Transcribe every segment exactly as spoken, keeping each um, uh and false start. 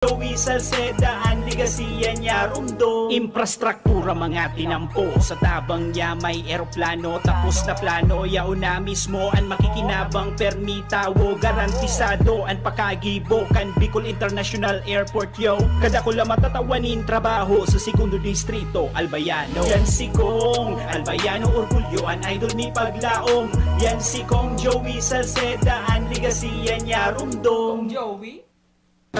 Joey Salceda, an legacy niya rumdom. Infrastruktura mga tinampo, sa tabang niya may eroplano. Tapos na plano, yaon na mismo an makikinabang. Permi tawo, garantisado an pakagibo kan Bicol International Airport, yo. Kadakula matatawan nin trabaho sa segundo distrito, Albayano. Yan si Kong Albayano, orgulyo an idol mi paglaom. Yan si Kong Joey Salceda, an legacy niya rumdom. Joey? Well,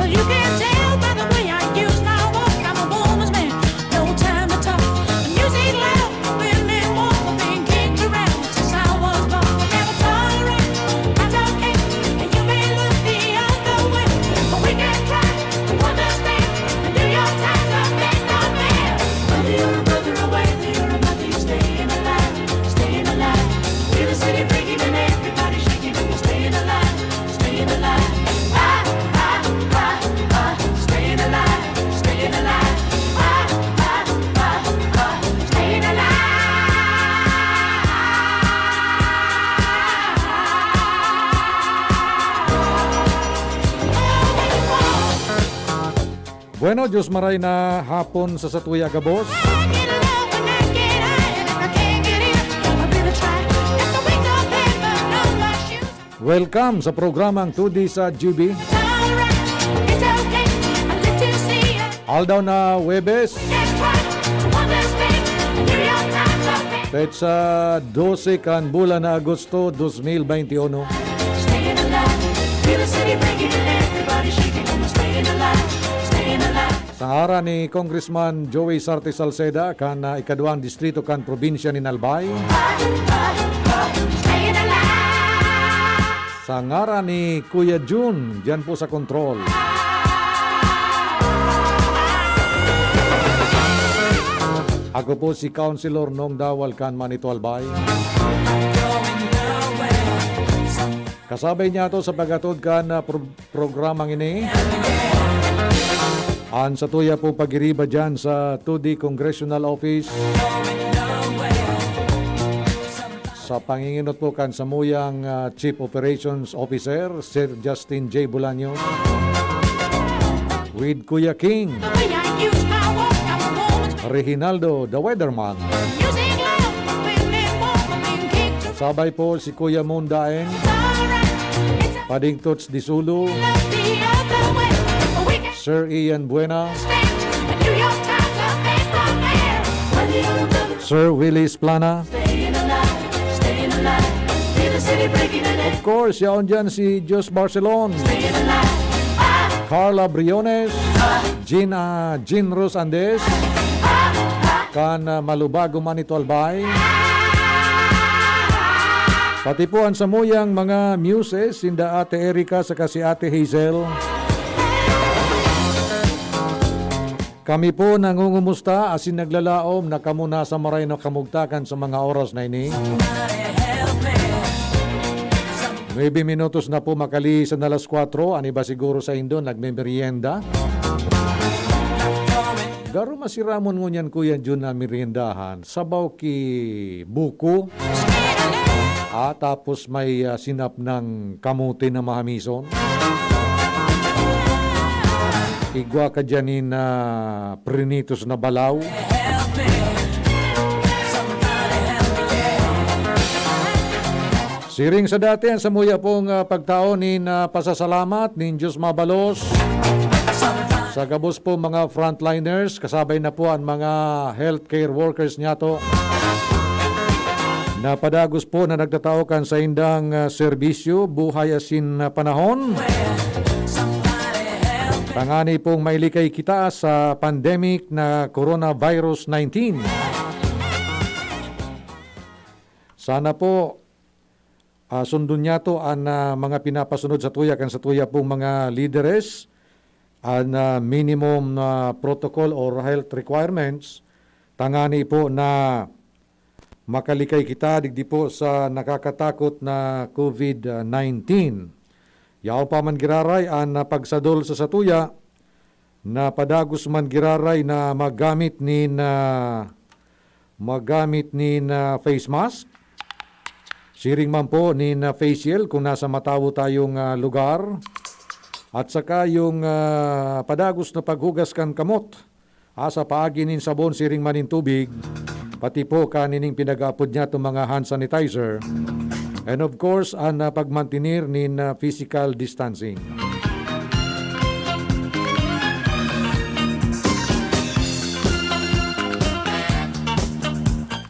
you can tell by the way I use my walk. I'm a woman's man, no time to talk. The music loud, women walk, been kicked around since I was born. Never tolerate, not okay, and you may look the other way. But we can try to understand and do your time, the best of man. Whether you're a brother or whether you're a mother, you're staying alive, staying alive. Feel the city breaking and everybody shaking, and you're staying alive, staying alive. Ah, ah, ah, ah, staying alive, staying alive. Ah, ah, ah, ah, staying alive. Bueno, Diyos maray na hapon sa satuya gabos. Welcome sa programang Two D sa G B. Aldaw na Huwebes, petsa dose kan bulan na Agosto, dos mil beinti uno. Sa ngaran ni Congressman Joey Sarte Salceda kan, ah, ikaduwang distrito kan probinsya nin Albay. Sa ngaran ni Kuya Jun, diyan po sa kontrol. Ako po si Councilor Nong Dawal kan Manito Albay. Kasabay niya to sa paghatod kan, ah, pro- programang ini. An satuya pong pagiriba dyan sa two D Congressional Office. Sa panginginot po kan samuyang, ah, Chief Operations Officer, Sir Justin J Bolaños. With Kuya King. Reginaldo, the Weatherman. Sabay po si Kuya Mon Daen. Pading Toots Disulo. Sir Ian Buena. Sir Willie Plana. Of course, yaon dyan si Jos Barcelon. Carla Briones. Jean, ah, Jean Rose Andes. Kan, ah, Malubago man ito, Albay. Pati po an samuyang mga muses, sinda Ate Erica saka si Ate Hazel. Kami po nangungumusta asin naglalaom na kamo nasa maray na kamugtakan sa mga oras na ini. Nuebe minutos na po makalihis an alas kwatro, an iba siguro saindo nagmemeryenda. Garo masiramon ngunyan, Kuya Jun, na meryendahan. Sabaw ki buko. Ah, tapos may, ah, sinap ng kamote na mahamison. Igwa ka dyan nin, ah, prinitos na balaw. Siring sa dati, an samuya pong, ah, pagtao nin, ah, pasasalamat nin Diyos mabalos. Sa gabos po mga frontliners, kasabay na po an mga healthcare workers niyato. Napadagos po na nagtatao kan saindang, ah, serbisyo, buhay asin, ah, panahon. Tangani pong mailikay kita sa pandemic na coronavirus nineteen. Sana po, ah, sundon niyato an, ah, mga pinapasunod satuya kan satuya pong mga lideres, an, ah, minimum na protocol or health requirements, tangani po na makalikay kita digdi po sa nakakatakot na COVID nineteen. Yaon pa man giraray an, ah, pagsadol sa satuya, na padagos man giraray na magamit nin, ah, magamit nin, ah, face mask. Siring man po nin, ah, face shield kung nasa matawo tayong, ah, lugar. At saka yung, ah, padagos na paghugas kan kamot, ah, sa paagi nin sabon siring man nin tubig, pati po kanining pinag-aapod niya itong mga hand sanitizer. And of course, ang, ah, pagmantener nin, ah, physical distancing.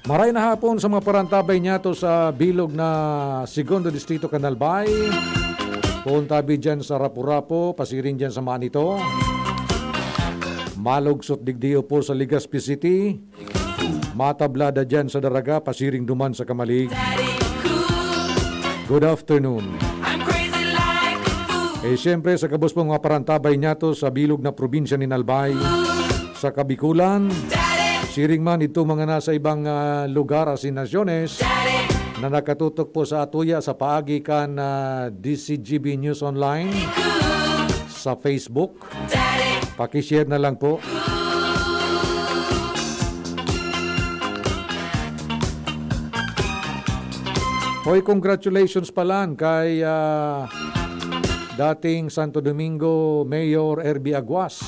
Maray na hapon sa mga parantabay niyato sa bilog na Segundo Distrito kan Albay. Poon tabi dyan sa Rapu-Rapu, pasiring dyan sa Manito. Malugsot digdi po sa Legazpi City. Matablada dyan sa Daraga, pasiring duman sa Camalig. Good afternoon. Eh, siyempre, sa gabos pong mga parantabay niyato sa bilog na probinsya nin Albay, sa Kabikulan, siring man ito mga nasa ibang, ah, lugar asin nasyones na nakatutok po sa atuya sa paagi kan, ah, D C G B News Online sa Facebook. Paki-share na lang po. Hoy, congratulations palan kay, ah, dating Santo Domingo Mayor Erby Aguas,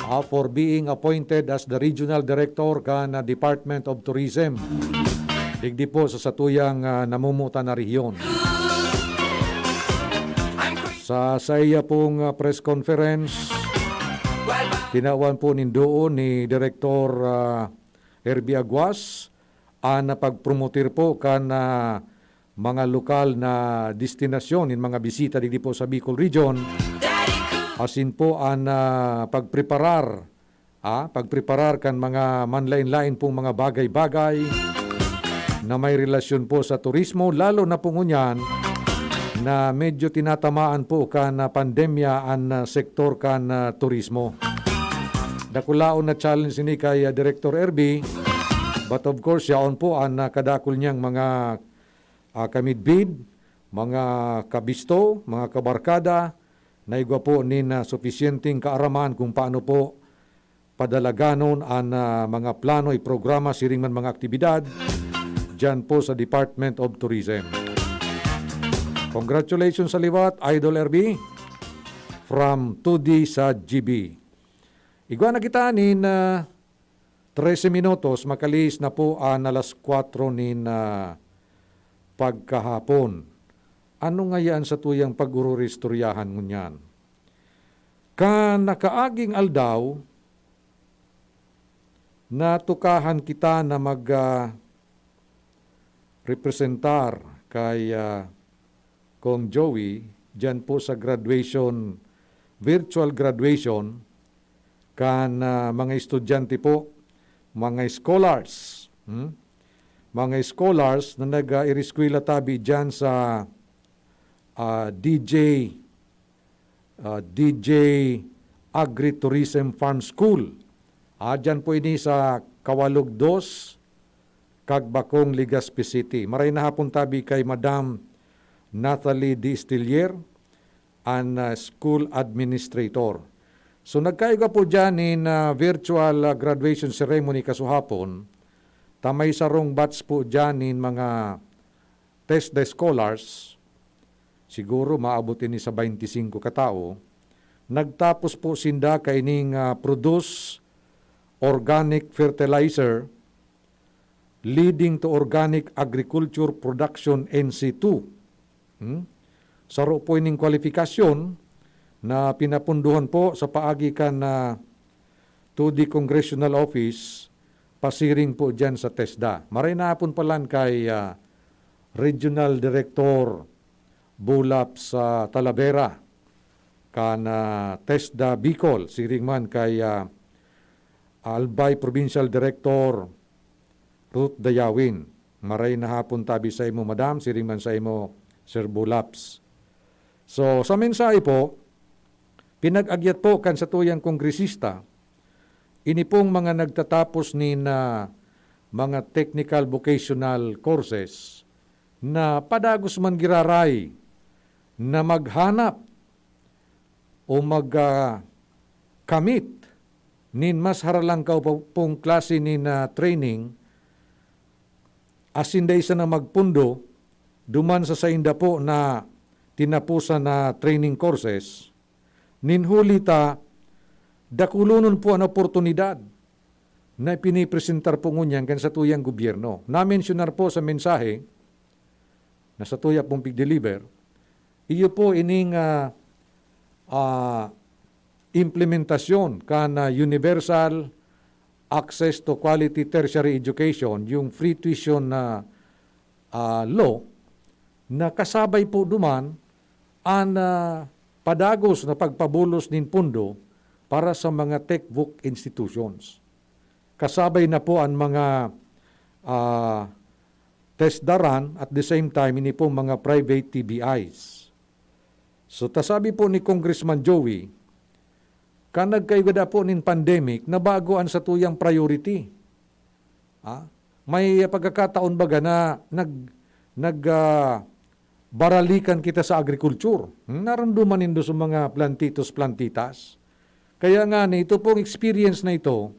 ah, for being appointed as the Regional Director kan, ah, Department of Tourism digdi po sa satuyang, ah, namumutan na rehiyon. Sa saiya pong, ah, press conference, tinawan po nin duon ni Direktor, ah, Erby Aguas an pagpromoter po kan, ah, mga lokal na destinasyon nin mga bisita digdi po sa Bicol Region, asin po an, ah, pagpreparar, ah, pagpreparar kan mga manlain-lain pong mga bagay-bagay na may relasyon po sa turismo, lalo na po ngunyan na medyo tinatamaan po kan, ah, pandemya an, ah, sektor kan, ah, turismo. Dakulaon na challenge ini kay, ah, Director Erby. But of course, yaon po an, ah, kadakul niyang mga, ah, kamidbid, mga kabisto, mga kabarkada, na igwa po nin, ah, sufisyenteng kaaraman kung paano po padalaganon an, ah, mga plano, programa, siring man mga aktibidad diyan po sa Department of Tourism. Congratulations sa liwat, Idol Erby, from two D sa G B. Igwa na kita nin, ah, trese minutos, makalihis na po an alas kwatro nin, ah, pagkahapon. Ano ngaya an satuyang pag-ururistoryahan ngunyan? Kan nakaaging aldaw, natukahan kita na mag, ah, representar kay, ah, Kong Joey diyan po sa graduation, virtual graduation kan, ah, mga estudyante po, mga scholars, hmm? Mga scholars na nag, ah, iriskwela tabi diyan sa, ah, D J, ah, D J Agritourism Farm School. Ah, diyan po ini sa Kawalog dos, Kagbakong, Legazpi City. Maray na hapon tabi kay Madam Natalie D. Stillier, an, ah, school administrator. So, nagkaigwa po diyan nin, ah, virtual, ah, graduation ceremony kasuhapon, ta may sarong batch po diyan nin mga TESDA scholars, siguro maabot ini sa baynti singko ka tawo. Nagtapos po sinda kaining, ah, produce organic fertilizer leading to organic agriculture production N C two. Hmm? Saro po ining kwalifikasyon na pinapunduhan po sa paagi kan, ah, two D Congressional Office, pasiring po diyan sa TESDA. Maray na hapon palan kay, ah, Regional Director Bulap sa Talavera, kan, ah, TESDA Bicol, siring man kay, ah, Albay Provincial Director Ruth Dayawin. Maray na hapon tabi sa imo, Madam, siring man sa imo, Sir Bulaps. So, sa mensahe po, pinag-agyat po kan satuyang kongresista, ini pong mga nagtatapos nin, ah, mga technical vocational courses na padagos man giraray na maghanap o mag, ah, kamit nin mas haralangkaw pa pong klase nin, ah, training, asin dai sana magpundo duman sa sainda po na tinaposan na training courses, nin huli ta dakulonon po an oportunidad na ipinipresentar po ngunyan kan satuyang gobyerno. Namensyonar po sa mensahe na satuya pong pig-deliver, iyo po ining, ah, ah, implementasyon kan, ah, universal access to quality tertiary education, yung free tuition na, ah, law, na kasabay po duman an, ah, padagos na pagpabulos nin pondo para sa mga TECVUC institutions. Kasabay na po an mga, ah, TESDA run, at the same time, ini pong mga private T B Is. So, ta sabi po ni Congressman Joey, kan nagkaigwa po nin pandemic, nabago an satuyang priority. Ah, may pagkakataon baga na nag-, nag-, ah, baralikan kita sa agriculture. Hmm, naramdaman nindo sa mga plantitos, plantitas. Kaya nga, ni ito pong experience na ito,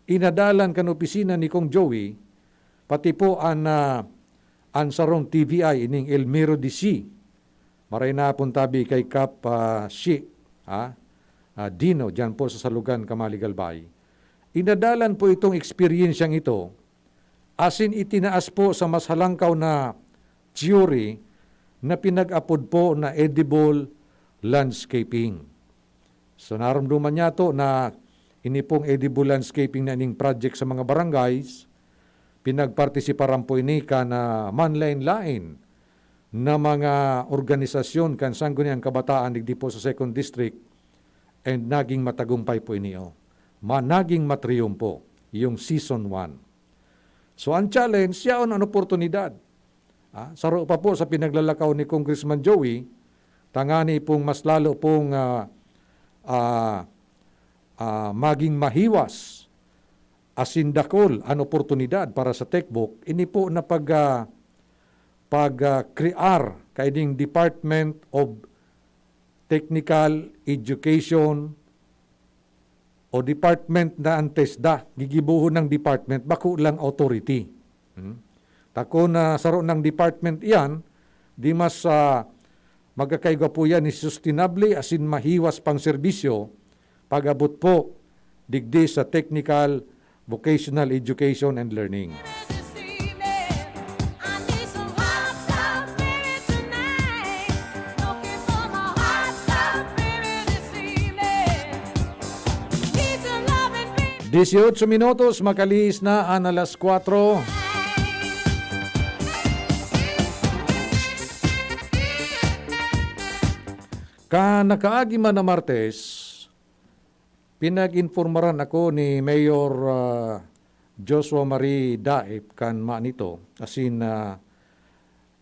inadalan kan opisina ni Kong Joey, pati po an, ah, an sarong T V I, ining El Mero D C. Maray na hapon tabi kay Kap, ah, Shi, ah, ah, Dino, dyan po sa Salugan, Kamali, Galbay. Inadalan po itong eksperyensyang ito, asin itinaas po sa mas halangkaw na theory na pinag-apod po na edible landscaping. So, narumduman niya to na ini pong edible landscaping na ining project sa mga barangays, pinagpartisiparan po ini kan, ah, manlaen-laen na mga organisasyon kan Sangguniang Kabataan digdi po sa Second District, and naging matagumpay po ini, oh. Ma-, naging matriyumpo yung season one. So, ang challenge, yaon an oportunidad. Ah, saro pa po sa pinaglalakaw ni Congressman Joey, tangani pong mas lalo pong, ah, ah, ah, maging mahiwas asin dakul an oportunidad para sa TECVUC, ini po na pag, ah, pag, ah, crear kaiding Department of Technical Education o department na ang TESDA, gigibohon ng department, bako lang authority. Hmm? Ta kun saro nang department iyan, di mas, ah, magkakaigwa po yan ni sustainable asin mahiwas pang serbisyo pag-abot po digdi sa technical, vocational education and learning. Dieciocho minutos, makalihis na an alas kwatro. Kan nakaagi man na Martes, pinag-informaran ako ni Mayor, ah, Joshua Marie Daip kan Manito, asin, ah,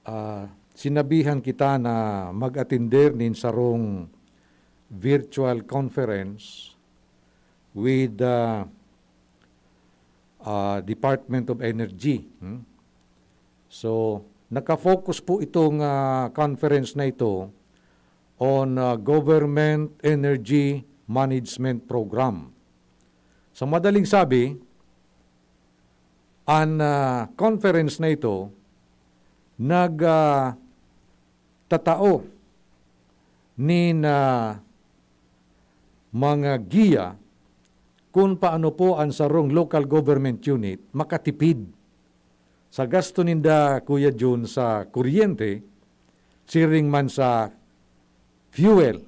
ah, sinabihan kita na mag-atender nin sarong virtual conference with the, ah, Department of Energy. Hmm? So, naka-focus po itong, ah, conference na ito on, ah, Government Energy Management Program. Sa madaling sabi, an, ah, conference na ito nag, ah, tatao nin, ah, mga giya kun paano po an sarong local government unit makatipid sa gasto ninda, Kuya Jun, sa kuryente, siring man sa fuel.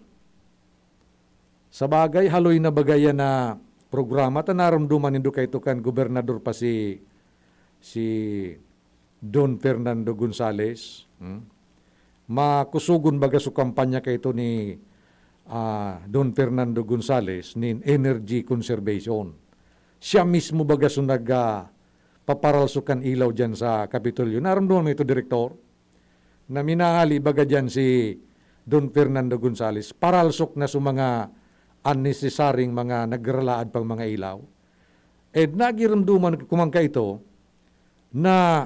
Sa bagay, haloy na baga yan na programa, ta narumduman nindo kaito kan gobernador pa si, si Don Fernando Gonzales. Hmm? Makusogon baga so kampanya kaito ni, ah, Don Fernando Gonzales nin energy conservation. Siya mismo baga so nag, ah, paparalsok kan ilaw diyan sa Kapitolyo. Narumduman mo ito, Direktor? Na minahali baga diyan si Don Fernando Gonzales, paralsok na sa mga unnecessary mga nagralaad pang mga ilaw. And nagirumduman ko man kaito na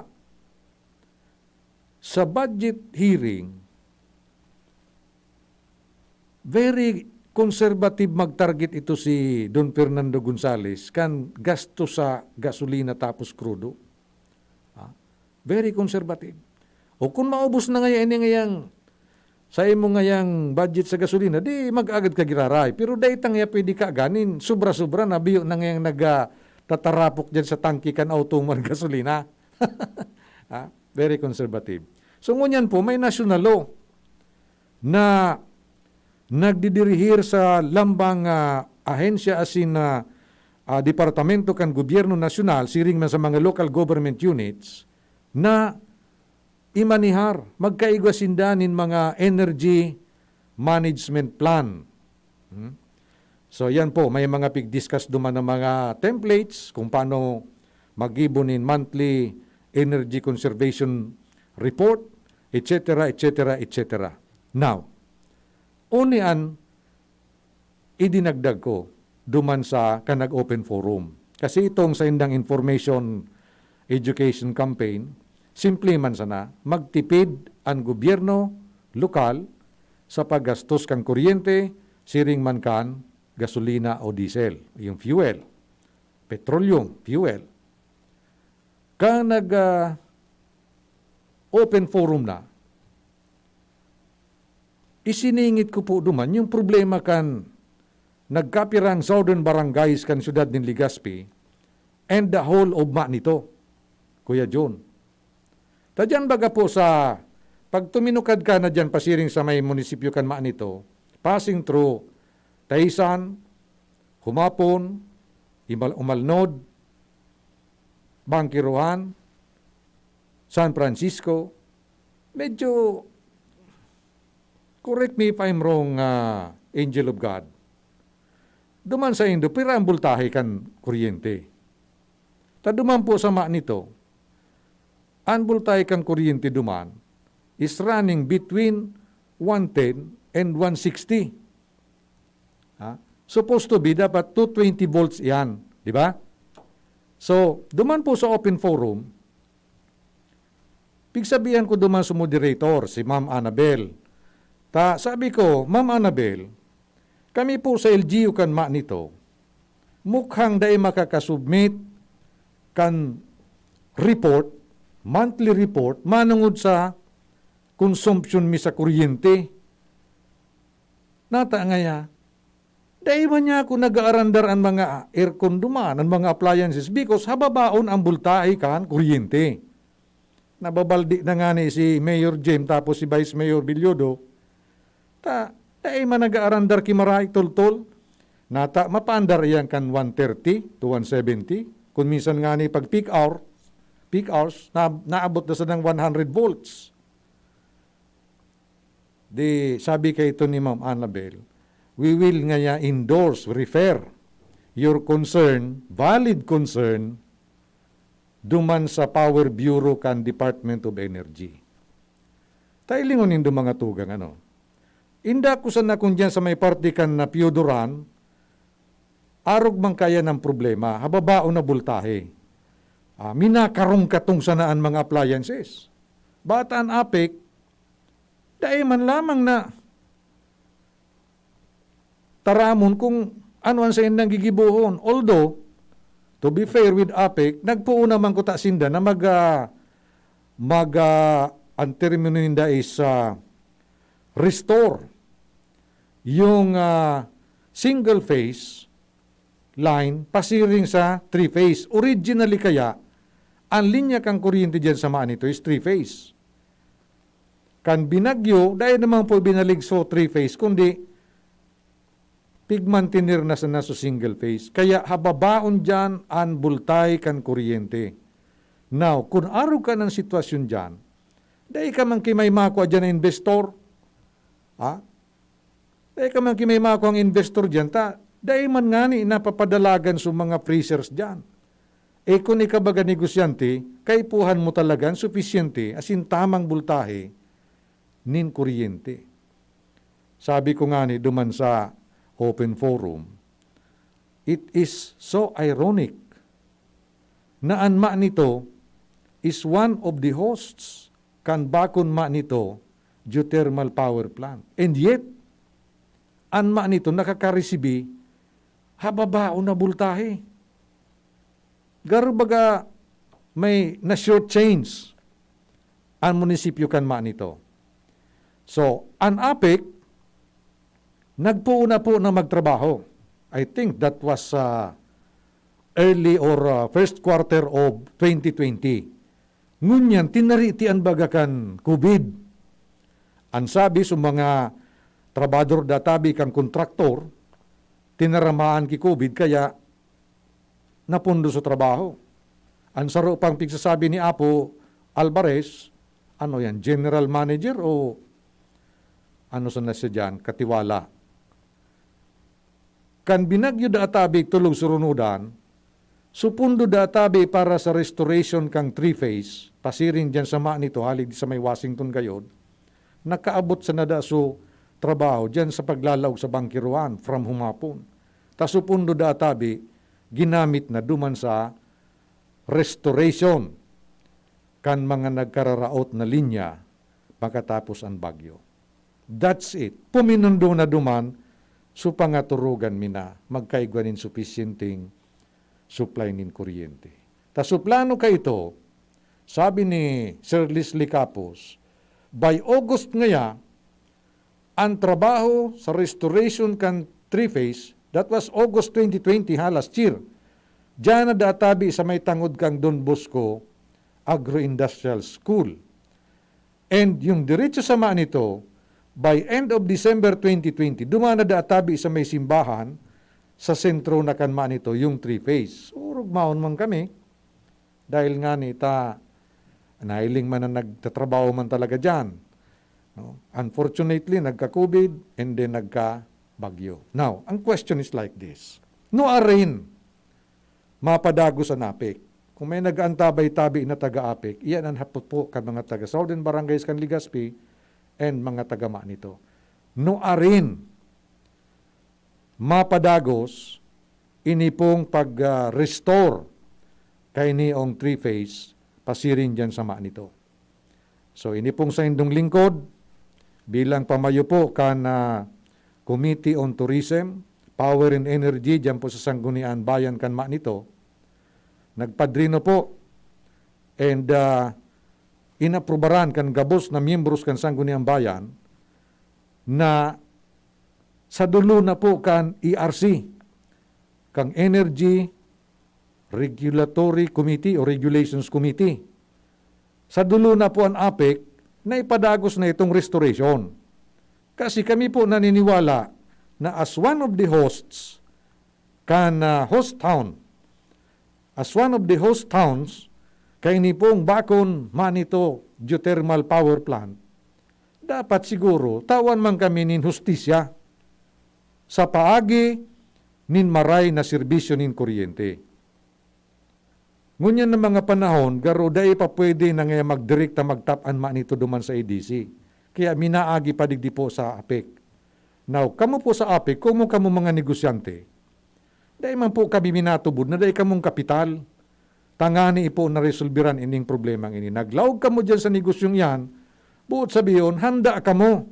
sa budget hearing, very conservative mag-target ito si Don Fernando Gonzales kan gasto sa gasolina tapos krudo. Ah, very conservative. O kung maubos na ngaya ini ngayang sa imo ngayang budget sa gasolina, di mag-agad ka giraray. Pero dai ta ngaya pwede kaaganin, sobra-sobra na biyo na ngayang nagtatarapok diyan sa tangke kan auto man gasolina. Ah, very conservative. So ngunyan po, may national law na nagdidirihir sa lambang, ah, ahensya asin, ah, ah, departamento kan gobyerno nasyonal, siring man sa mga local government units, na imanihar, magkaigwa sinda nin mga energy management plan. Hmm? So, yan po, may mga pig-discuss duman ng mga templates kung paano maggibo nin monthly energy conservation report, et cetera, et cetera, et cetera. Now, oni an idinagdag ko duman sa kan nag-open forum. Kasi itong sa indang information education campaign, simple man sana, magtipid an gobyerno lokal sa paggastos kan kuryente, siring man kan gasolina o diesel, yung fuel, petroleum fuel. Kan nag, ah, open forum na, isiningit ko po duman yung problema kan nagkapirang southern barangays kan siyudad nin Legazpi and the whole of Manito, Kuya John. Ta diyan baga po sa, pag tuminukad ka na diyan pasiring sa may munisipyo kan Manito, passing through Taysan, Humapon, Imal-, Umalnod, Bangkiruhan, San Francisco, medyo, correct me if I'm wrong, ah, Angel of God. Duman sa indo, pira ang bultahe kan kuryente? Ta duman po sa Manito, ang bultahe kan kuryente duman is running between one ten and one sixty. Ha? Supposed to be, dapat two twenty volts iyan, di ba? So, duman po sa open forum, pigsabihan ko duman sa moderator, si Ma'am Annabel. Ta, sabi ko, "Ma'am Annabel, kami po sa L G U kan Manito, mukhang dai makakasubmit kan report, monthly report, manungod sa consumption mi sa kuryente." Nata ngaya, dai man niya ako nag-aarandar an mga aircon duman, an mga appliances, because hababaon ang bultahe kan kuryente. Nababaldi na ngani si Mayor Jem tapos si Vice Mayor Bilyodo, ta dai man nag-aarandar ki Maray Toltol. Nata, mapaandar iyan kan one thirty to one seventy. Kung minsan ngani pag peak hour, peak hours, na, naabot na sa nang one hundred volts. Di sabi kaito ni Ma'am Annabel, "We will ngaya endorse, refer your concern, valid concern, duman sa Power Bureau kan Department of Energy." Ta hilingon nindo, mga tugang, ano? Inda ko sana kun diyan sa may parte kan na Piodoran, arog man kaya ng problema, hababaon na bultahe. Ah, minakarong-katong sana an mga appliances. Bata an APEC, dai man lamang na taramon kung ano an saindang gigibohon. Although, to be fair with APEC, nagpoon naman kuta sinda na mag, ah, mag, ah, ang termino ninda is, ah, restore yung, ah, single phase line pasiring sa three phase. Originally kaya, ang linya kan kuryente diyan sa Manito is three phase. Kan binagyo, dai naman po binaligso three phase, kundi pigmantener na sana sa single phase. Kaya hababaon diyan an bultahe kan kuryente. Now, kun arog kan sitwasyon diyan, dai ka man ki may makua diyan na investor. Ha? Dai ka man ki may makuang investor diyan, ta dai man ngani napapadalagan sa mga freezers diyan. E kun ika baga negosyante, kaipuhan mo talaga an supisyente asin tamang bultahe nin kuryente. Sabi ko ngani duman sa open forum, it is so ironic na an Manito is one of the hosts kan bakong Manito geothermal power plant. And yet, an MANITO nakakaresibi ha babaon na boltahe. Garo baga may na-short change an munisipyo kan MANITO. So, an APEC, nagpoon na po na magtrabaho. I think that was, ah, early or, ah, first quarter of twenty twenty. Ngunyan, tinariti an baga kan COVID. An sabi sa mga trabahador databi kan kontraktor, tinaramaan ki COVID kaya napundo sa trabaho. An saro pang pigsasabi ni Apo Alvarez, ano yan, general manager o ano sana siya diyan, katiwala? Kan binagyo da atabi tulog surunodan, supundo da atabi para sa restoration kan three-phase, pasiring diyan sa MANITO, hali di sa may Washington gayod, nakaabot sana da su trabaho diyan sa paglalaog sa bangkiruan from humapon. Ta supundo da atabi, ginamit na duman sa restoration kan mga nagkararaot na linya pakatapos an bagyo. That's it. Puminundo na duman, so pangaturugan mi na magkaigwa nin supisyenteng supply nin kuryente. Ta su plano kaito, sabi ni Sir Leslie Capus, by August ngaya, an trabaho sa restoration kan three-phase, that was August twenty twenty ha, last year. Diyan na da atabi sa may tangod kan Don Bosco Agro-Industrial School. And yung diretso sa MANITO, by end of December twenty twenty, duman na da atabi sa may simbahan, sa sentro na kan MANITO, yung three-phase. So, rugmaon man kami. Dahil ngani ta, nahiling man na nagtatrabaho man talaga diyan, no? Unfortunately, nagka-COVID and then nagka-bagyo. Now, ang question is like this. Nuarin mapadagos an APEC? Kung may nag-aantabay-tabi na taga-APEC, iyan an hapot po kan mga taga Southern Barangays kan Legazpi and mga taga MANITO. Nuarin mapadagos ini pong pag, ah, restore kaini ong three-phase pasiring diyan sa MANITO. So, ini pong saindong lingkod bilang pamayo po kan, ah, Committee on Tourism, Power and Energy diyan po sa Sangguniang Bayan kan MANITO, nagpadrino po and, ah, inaprubaran kan gabos na miyembros kan Sangguniang Bayan na sa dulo na po kan E R C, kan Energy Regulatory Committee o Regulations Committee. Sa dulo na po an APEC na ipadagos na itong restoration. Kasi kami po naniniwala na as one of the hosts, kan, ah, host town, as one of the host towns, kaini pong bakon MANITO Geothermal Power Plant, dapat siguro tawan man kami nin hustisya sa paagi nin maray na serbisyo nin kuryente. Ngunyan na mga panahon, garo dai pa pwede na ngaya magdirekta magtap an MANITO duman sa E D C. Kaya minaagi pa digdi po sa APEC. Now, kamo po sa APEC, komo kamo mga negosyante, dai man po kami minatubod na dai kamong kapital. Tangani po na resolbiran ining problemang ini. Naglaog kamo diyan sa negosyong iyan, buot sabihon, handa kamo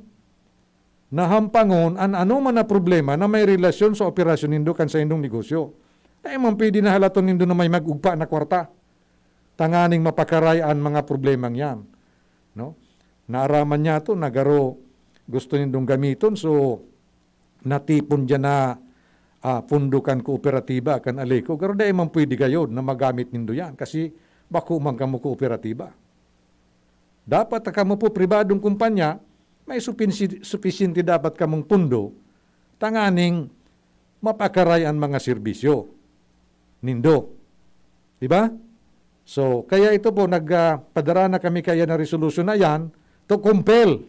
na hampangon an anoman na problema na may relasyon sa operasyon nindo kan saindong negosyo. Dai man pwede na halaton nindo na may mag-ugpa na kwarta tanganing mapakaray an mga problemang iyan, no? Naaraman niyato na garo gusto nindong gamiton, so natipon diyan na, ah, pondo kan kooperatiba, kan ALECO. Garo dai man pwede gayod na magamit nindo yan kasi bako man kamo kooperatiba. Dapat ta kamo po pribadong kumpanya, may supinsi-, supisyente dapat kamong pondo tanganing mapakaray an mga serbisyo nindo. Di ba? So, kaya ito po, nag, ah, padara na kami kaya na resolusyon na yan to compel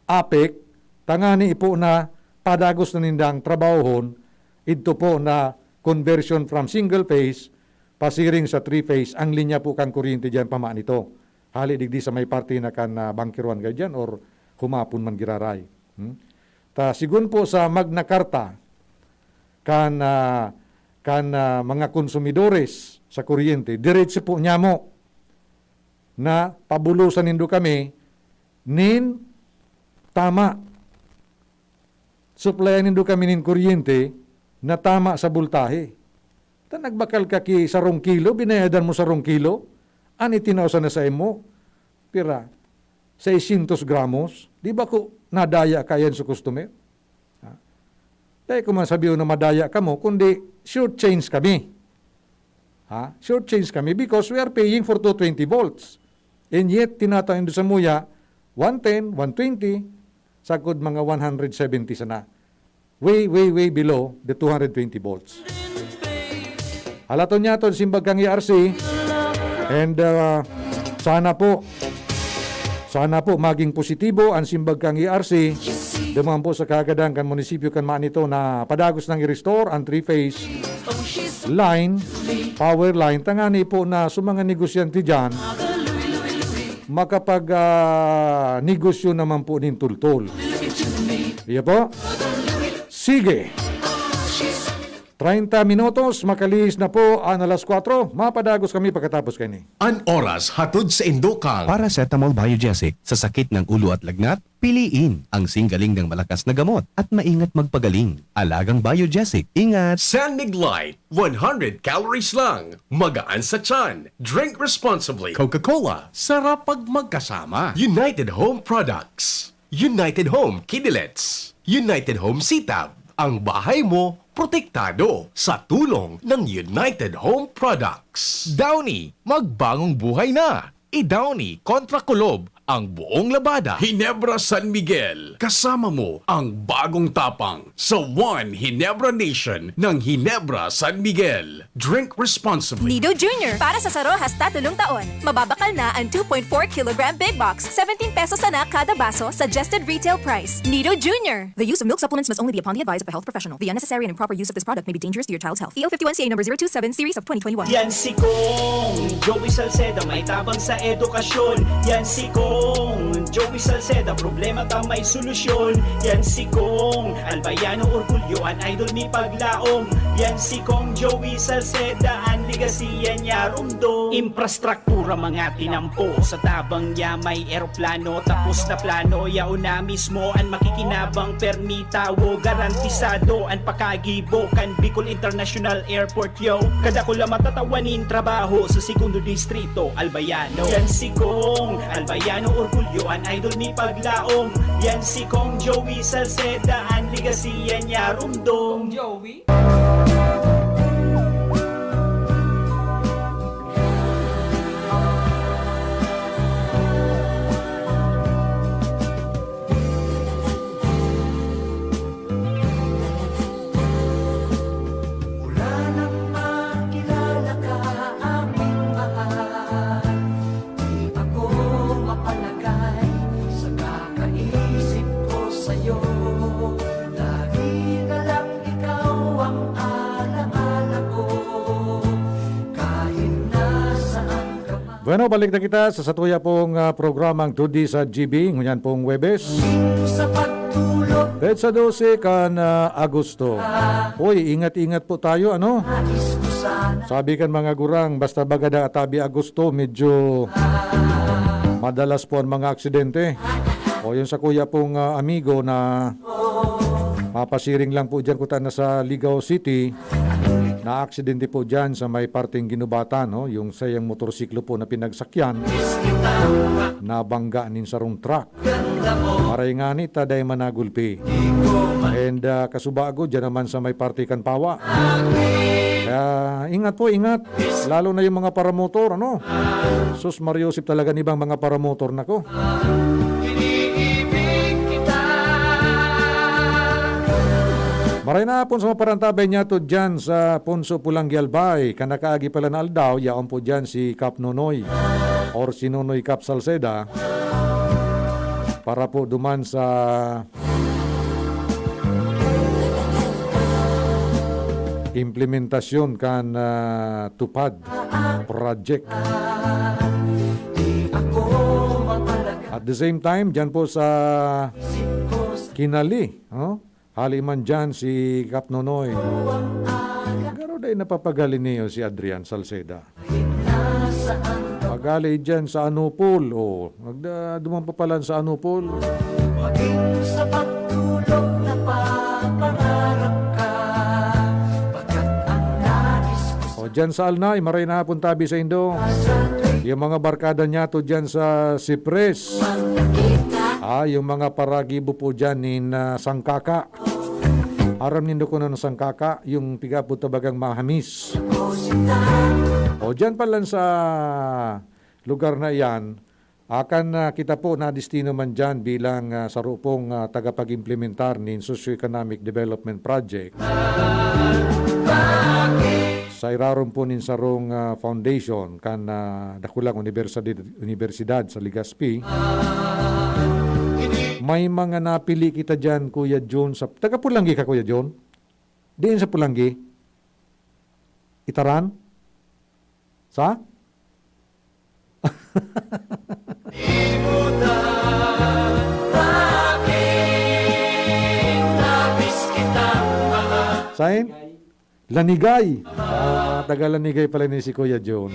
APEC, tangani ipo na padagos na nindang trabahohon, idto po na conversion from single phase, pasiring sa three phase, ang linya po kan kuryente diyan pa MANITO. Hali digdi sa may parte na kan, ah, bangkiruan kayo diyan or humapon man giraray. Hmm? Ta, sigun po sa Magna Carta, kan, ah, kan, ah, mga konsumidores sa kuryente, diretso po niya mo na pabulosan nindo kami nin tama. supplyan nindo kami nin kuryente na tama sa boltahe. Ta nagbakal ka ki sarong kilo, binayadan mo sarong kilo, an itinao sana saimo, pira, seiscientos gramos, di ba ko nadaya ka yan sa customer? Ha? Dai ko man sabihon na madaya kamo, kundi short change kami. Ha? Short change kami because we are paying for two twenty volts. And yet, tinatao nindo samuya, one ten, one twenty, sagkod mga one hundred seventy sana. Way, way, way below the two hundred twenty volts. Halaton niya to, simbag kang E R C. And, uh, sana po, sana po maging positibo ang simbag kang E R C. Duman po sa kagadan kan munisipyo kan Manito na padagos nang i-restore ang three-phase line, power line. Tangani po na sa mga negosyante dyan, makapag, ah, negosyo naman po nin tultol. Iya po? Sige. Treinta minutos, makalihis na po ang alas kwatro. Mapadagos kami pagkatapos kaini. An oras hatod sa indokang Paracetamol Biogesic sa sakit ng ulo at lagnat, piliin ang singgaling ng malakas na gamot at maingat magpagaling. Alagang Biogesic, ingat! San Mig Light, one hundred calories lang. Magaan sa tiyan. Drink responsibly. Coca-Cola, sarap pag magkasama. United Home Products. United Home Kidilets. United Home Sitab. Ang bahay mo, protektado sa tulong ng United Home Products. Downy, magbagong buhay na. I-Downy kontra kulob ang buong labada. Ginebra San Miguel, kasama mo ang bagong tapang sa One Ginebra Nation ng Ginebra San Miguel. Drink responsibly. Nido Junior, para sa saro hasta tolong taon. Mababakal na ang two point four kilogram big box, seventeen pesos sana kada baso, suggested retail price. Nido Junior. The use of milk supplements must only be upon the advice of a health professional. The unnecessary and improper use of this product may be dangerous to your child's health. T O fifty-one C A number zero two seven series of twenty twenty-one. Yan si Kong Joey Salceda, may tabang sa edukasyon. Yan si Kong Joey Salceda, problema ta may solusyon. Yan si Kong Albayano Orgulyo, an idol mi paglaom. Yan si Kong Joey Salceda, an legacy yan niya rumdom. Infrastruktura mga tinampo, sa tabang niya may eroplano. Tapos na plano, yaon na mismo an makikinabang. Permi tawo, garantisado an pakagibo kan Bicol International Airport, yo. Kadakula matatawan nin trabaho sa Segundo Distrito, Albayano. Yan si Kong Albayano Orgulyo, an idol mi paglaom. Yan si Kong Joey Salceda, an legacy yan niya rumdom. Kong Joey? Mula nang makilala ka, aking mahal, di ako mapalagay sa kakaisip ko sa'yo. Lagi na lang ikaw ang alaala ko, kahit nasaan ka man. Bueno, balik na kita sa satuya pong, ah, programang Today sa G B, ngunyan pong Huwebes. Sa pagtulog. Petsa dose kan, ah, Agosto. Hoy, ingat-ingat po tayo, ano? Nais ko sana. Sabi kan mga gurang, basta baga da atabi Agosto, medyo madalas po ang mga aksidente. O, yun sa kuya pong, ah, amigo na mapasiring lang po dyan, kuta na sa Ligao City. Naaksidente po dyan sa may parteng Guinobatan, no? Yung sayang motorsiklo po na pinagsakyan, nabangga nin sarong truck. Maray ngani ta dai managulpi. And, ah, kasubago, dyan naman sa may parte kan Pawa. Kaya, ingat po, ingat. Lalo na yung mga paramotor, ano? Sus, Mario Joseph, talaga nibang mga paramotor, nako. Maray na hapon sa mga parantabay niyato dyan sa Ponso Pulang Gialbay, kan nakaagi pala na aldaw, yaon po dyan si Kap Nonoy or si Nonoy Kap Salceda para po duman sa implementasyon kan, ah, TUPAD project. At the same time, dyan po sa Kinali, oh, hali man dyan si Kap Nonoy. Garo dai napapagali niyo si Adrian Salceda. Pagali dyan sa Anupol, oh. Nagda-, duman pa pala sa Anupol. Maging sa pagtulog na pa. Diyan sa Alnay, maray na hapon tabi sa indo. Yung mga barkada niya to diyan sa Sipres. Ah, yung mga paragibo po diyan nin, ah, sangkaka. Aram nindo kuno na sangkaka, yung piga po tabagang mahamis. O diyan pa lang sa lugar na iyan, akan, ah, kita po na destino man diyan bilang, ah, saro pong, ah, tagapag-implementar nin socio-economic development project. Sa irarom po nin sarong, ah, foundation kan, ah, dakulang unibersidad, unibersidad sa Legazpi. May mga napili kita diyan, Kuya Jun, sa, taga Pulanggi ka, Kuya Jun? Diin sa Pulanggi? Itaran? Sa? Sain? Lanigay. Ah, taga Lanigay pala ni si Kuya Jun.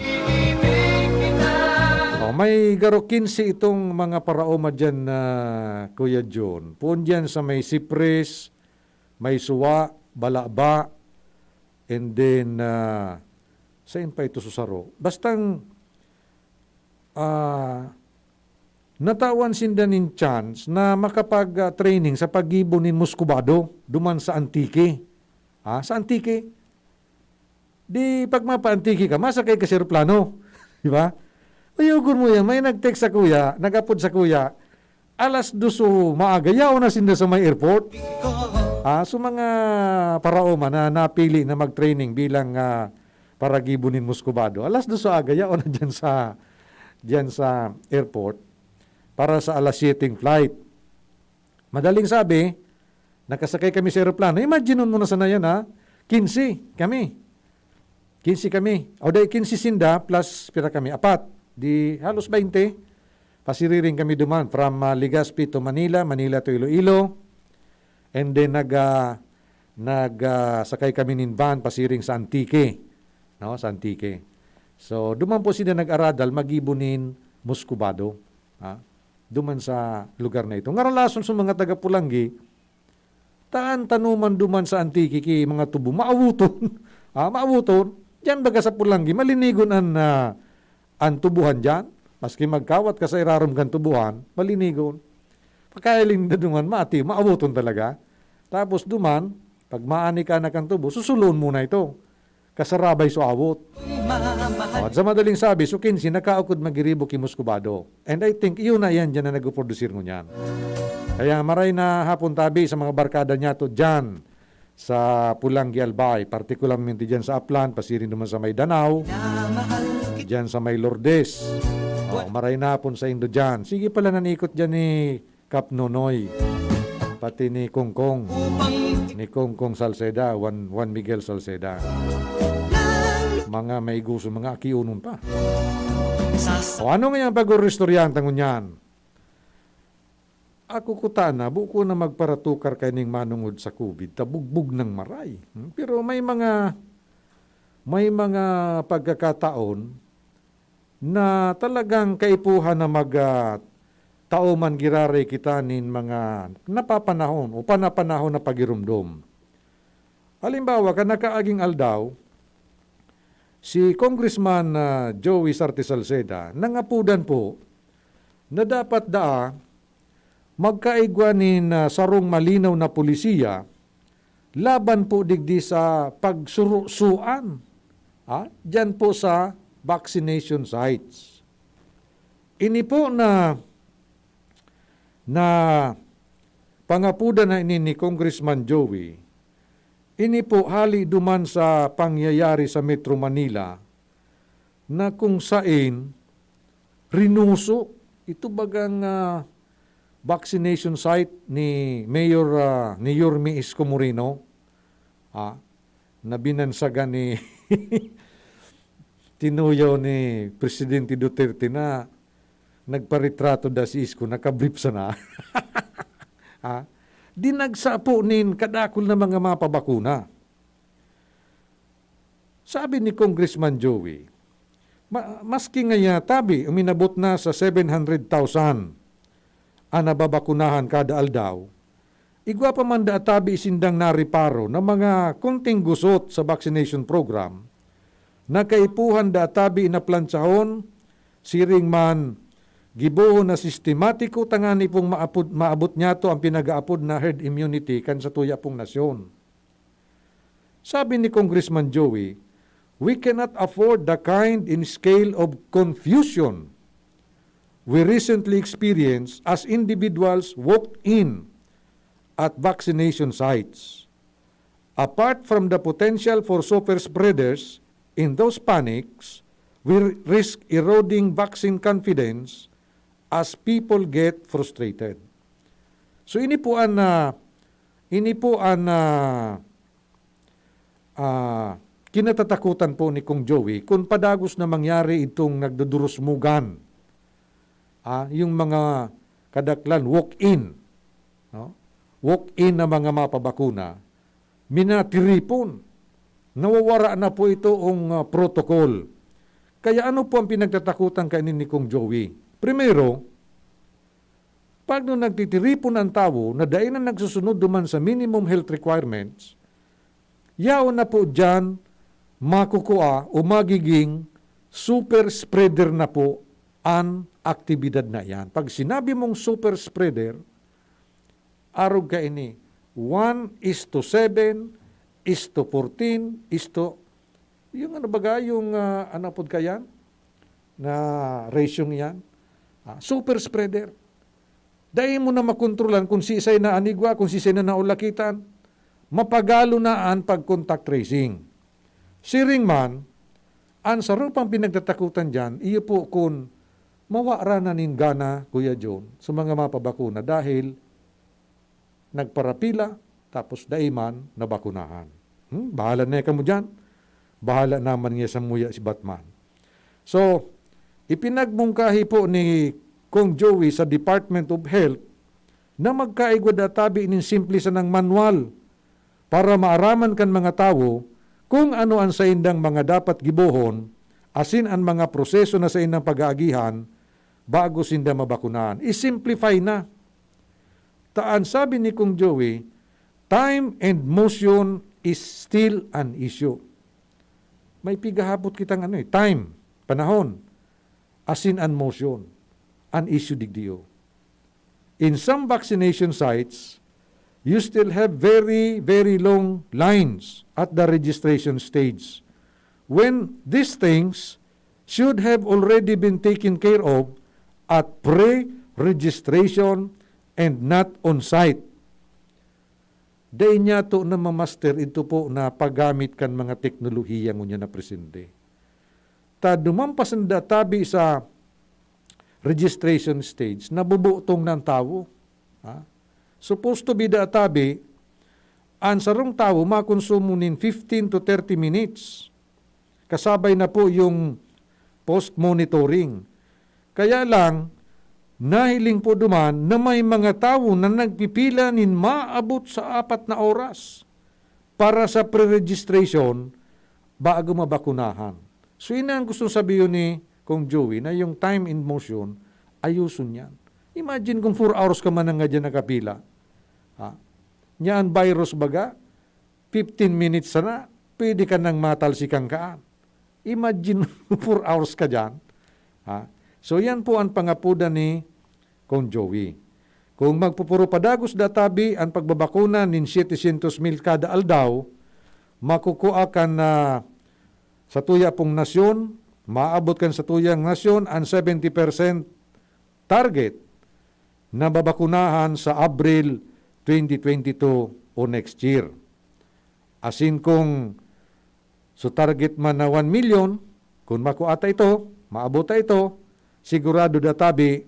Oh, may garo kinse itong mga paraoma diyan na Kuya Jun. Poon diyan sa may Sipres, may Suwa, Balaba, and then, ah, sain pa ito susaro? Bastang, ah, natawan sinda nin chance na makapag, ah, training sa paggibo nin muscovado duman sa Antique. Ah, sa Antique. Di pag mapa-Antique ka, masakay ka sa eroplano. Di ba? Uyogon mo yan. May nag-text sa kuya, nag-apod sa kuya, alas dos o maaga, yaon na sinda sa may airport. Ah, so mga paraoma na napili na mag-training bilang, ah, paragibo nin muscovado. Alas dos o aga, yaon na dyan sa, dyan sa airport para sa alas siyete flight. Madaling sabi, nakasakay kami sa eroplano. Imagine mo na sana yan, ha? Kinse kami. Kinse kami. O di, kinse sinda plus pira kami? Apat. Di halos baynte. Pasiriring kami duman from, ah, Legazpi to Manila, Manila to Iloilo. And then nag, ah, nag, ah, sakay kami nin van pasiring sa Antique. No, sa Antique. So, duman po sila nag-aradal, magibo nin muscovado. Ha? Duman sa lugar na ito. Ngaralason sa mga taga Pulanggi, taan tanuman duman sa Antique ki mga tubo, maawoton. Ah, maawoton. Diyan baga sa Pulanggi, malinigon an, ah, an tubuhan diyan. Maski magkawat ka sa irarom kan tubuhan, malinigon. Pakailing na duman, mati, maawoton talaga. Tapos duman, pag maani ka na kan tubo, susuloon mo na ito. Kasarabay so awot. O, at sa madaling sabi, so kinse nakaukod magiribo ki muscovado. And I think, iyo na yan dyan na nagpuprodusir ngunyan. Kaya maray na hapon tabi sa mga barkada niya to dyan sa Pulanggi, Albay, partikularmente dyan sa Aplan, pasiring naman sa may Danao, dyan sa may Lourdes. O, maray na hapon sa indo dyan. Sige pala nanikot dyan ni Kap Nonoy, pati ni Kongkong, ni Kongkong Salceda, Juan, Juan Miguel Salceda. Mga maiguso, mga akionon pa. O ano nga yung pag-uristoryahan ta ngunyan? Ako kuta na, buko na magparatukar kaining manungod sa covid, ta bugbog nang maray. Hmm? Pero may mga, may mga pagkakataon na talagang kaipuhan na mag, ah, tao man giraray kita nin mga napapanahon o panapanahon na pagiromdom. Halimbawa, kan nakaaging aldaw, si Congressman, ah, Joey Sarte Salceda, nangapudan po na dapat daa magkaigwa nin, ah, sarong malinaw na polisiya laban po digdi sa pagsurusuan, ah, diyan po sa vaccination sites. Ini po na, na pangapudan na ini ni Congressman Joey, ini po hali duman sa pangyayari sa Metro Manila na kung sain rinuso ito bagang, ah, vaccination site ni Mayor, ah, ni Yorme Isko Moreno, ah, na binansagan ni tinuyaw ni Presidente Duterte na nagparetrato da si Isko, nakabrief sana. Ah, dinagsa po nin kadakul na mga mapabakuna. Sabi ni Congressman Joey, ma-, maski ngaya tabi, uminabot na sa seven hundred thousand an nababakunahan kada aldaw, igwa pa man da tabi sindang nareparo na mga konting gusot sa vaccination program, na kaipuhan daa tabi na plantsahon, siring man gibohon na sistematiko, tanganing pong maapod-, maabot niyato ang pinag-aapod na herd immunity kan satuya pong nasyon. Sabi ni Congressman Joey, "We cannot afford the kind and scale of confusion we recently experienced as individuals walked in at vaccination sites. Apart from the potential for super spreaders in those panics, we risk eroding vaccine confidence as people get frustrated." So, ini po an, ah, ini po an, ah, ah, kinatatakutan po ni Kong Joey kun padagos na mangyari itong nagdudurusmugan. Ah, yung mga kadaklan, walk-in, no? Walk-in na mga mapabakuna, minatiripon. Nawawara na po itong, ah, protocol. Kaya ano po ang pinagtatakutan kaini ni Kong Joey? Primero, pag no nagtitiripon ang tawo na dai na nagsusunod duman sa minimum health requirements, yaon na po diyan makukua o magiging super spreader na po an aktibidad na iyan. Pag sinabi mong super spreader, arog kaini, one is to seven, is to fourteen, is to, yung ano baga, yung, ah, ano pod kayan? Na ratio yan? Ah, super spreader. Dai mo na makontrolan kung sisay na an igwa, kung sisay na naulakitan. Mapagalo na an pag-contact tracing. Siring man, an saro pang pinagtatakutan diyan, iyo po kun mawara na nin gana, Kuya John, sa mga mapabakuna dahil nagparapila, tapos dai man nabakunahan. Hmm, bahala na kamo diyan. Bahala naman niya sa muya si Batman. So, ipinagmungkahi po ni Kong Joey sa Department of Health na magkaigwa daa tabi nin simple sanang manual para maaraman kan mga tawo kung ano an saindang mga dapat gibohon asin an mga proseso na saindang pag-aagihan bago sinda mabakunahan. I-simplify na. Ta an sabi ni Kong Joey, "Time and motion is still an issue." May pigahapot kitang ano eh, time, panahon, asin an motion, an issue digdiyo. In some vaccination sites, you still have very, very long lines at the registration stage, when these things should have already been taken care of at pre-registration and not on site. Dai niyato na mamaster ito po na paggamit kan mga teknolohiya ngunyan na presente. Ta duman pa sinda tabi sa registration stage, nabubutong na an tawo. Ha? Supposed to be daa tabi, an sarong tawo makonsumo nin fifteen to thirty minutes. Kasabay na po yung post-monitoring. Kaya lang, nahiling po duman na may mga tawo na nagpipila nin maabot sa apat na oras para sa pre-registration bago mabakunahan. So, ini ang gustong sabihon ni Kong Joey na yung time and motion, ayuson yan. Imagine kung four hours ka man nga dyan nakapila. Ha? Nya an virus baga, fifteen minutes sana, pwede ka nang matalsikan kaan. Imagine, four hours ka dyan. Ha? So, yan po ang pangapodan ni Kong Joey. Kung magpupuro padagos daa tabi an pagbabakuna nin siyete syentos mil kada aldaw, makukua kan, ah, satuya pong nasyon, maabot kan satuyang nasyon an seventy percent target na babakunahan sa Abril twenty twenty-two o next year. Asin kung so target man na one million, kun makua ta ito, maabot ta ito, sigurado daa tabi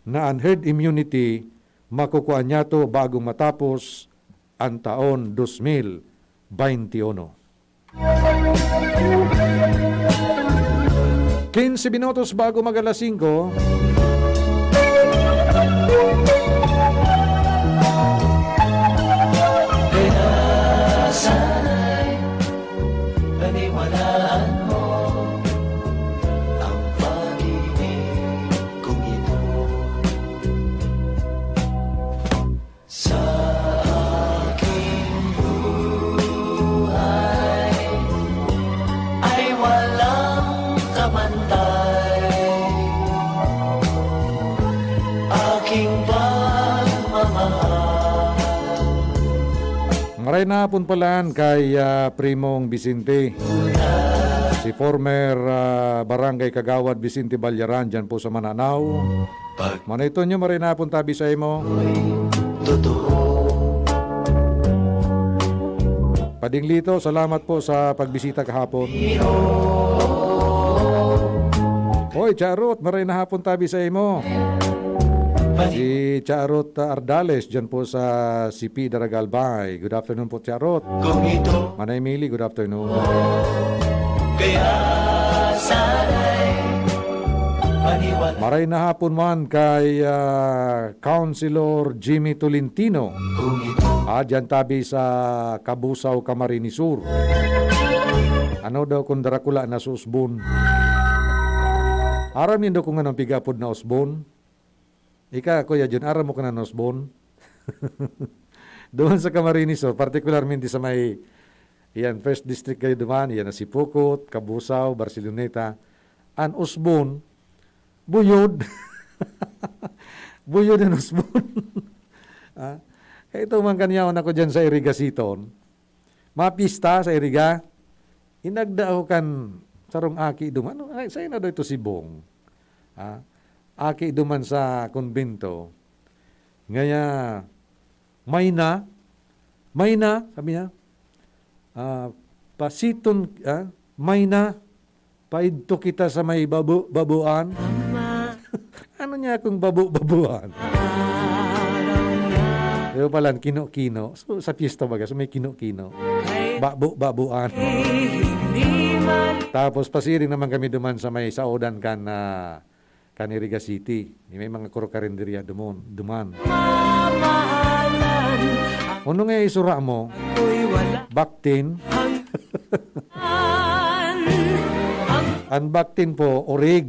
na an herd immunity makukua niyato bago matapos an taon dos mil baynte uno. Quince minutos bago mag alas singko. Kaya sana'y paniwalaan mo ang pag-ibig kong ito. Sa aking buhay ay wala Pantay, aking pagmamahal. Maray na hapon pala kay, ah, Primong Vicente. Si former, ah, Barangay Kagawad Vicente Ballaran dyan po sa Mananao. Pag- Manay Tonyo, maray na hapon tabi sa imo. Totoo. Pading Lito, salamat po sa pagbisita kahapon. Hoy, Charot, maray na hapon tabi sa imo. Si Charot, ah, Ardales, dyan po sa C P Daragalbay. Good afternoon po, Charot. Kung ito Manay Mili, good afternoon. Kaya sana'y maniwala. Maray na hapon man kay, ah, Councilor Jimmy Tolentino. Kung ito Ah, dyan tabi sa Cabusao, Camarines Sur. Ano daw kung Dracula na si Osbon? Aram nindo kung anong pigapod na Osbon? Ika, Kuya Jun, aram mo ka na Osbon? Doon sa Camarines Sur, particularmente sa may, yan, First District kayo duman, yan, Asipocot, Cabusao, Barceloneta. An Osbon, buyod. Buyod an Osbon. Ah, ito man kanyaon ako dyan sa Irigasiton. Mapista sa Iriga. Inagda ako kan sarong aki duman. Ano, ay, sa'yo na daw ito si Bong. Ah, aki duman sa kumbento. Ngaya, may na, may na, sabi niya. Ah, pasiton, ah, may na, paidto kita sa may babo-, babuan. Ano niya kung babo-babuan? Pero pala, kino-kino. So, sa piyesta baga, so may kino-kino. Babo-babuan. Tapos, pasiring naman kami duman sa may saodan kan, ah, kan Iriga City. May mga kuro karinderya dumon-, duman. Ano nga isura mo? Baktin? An baktin po, orig.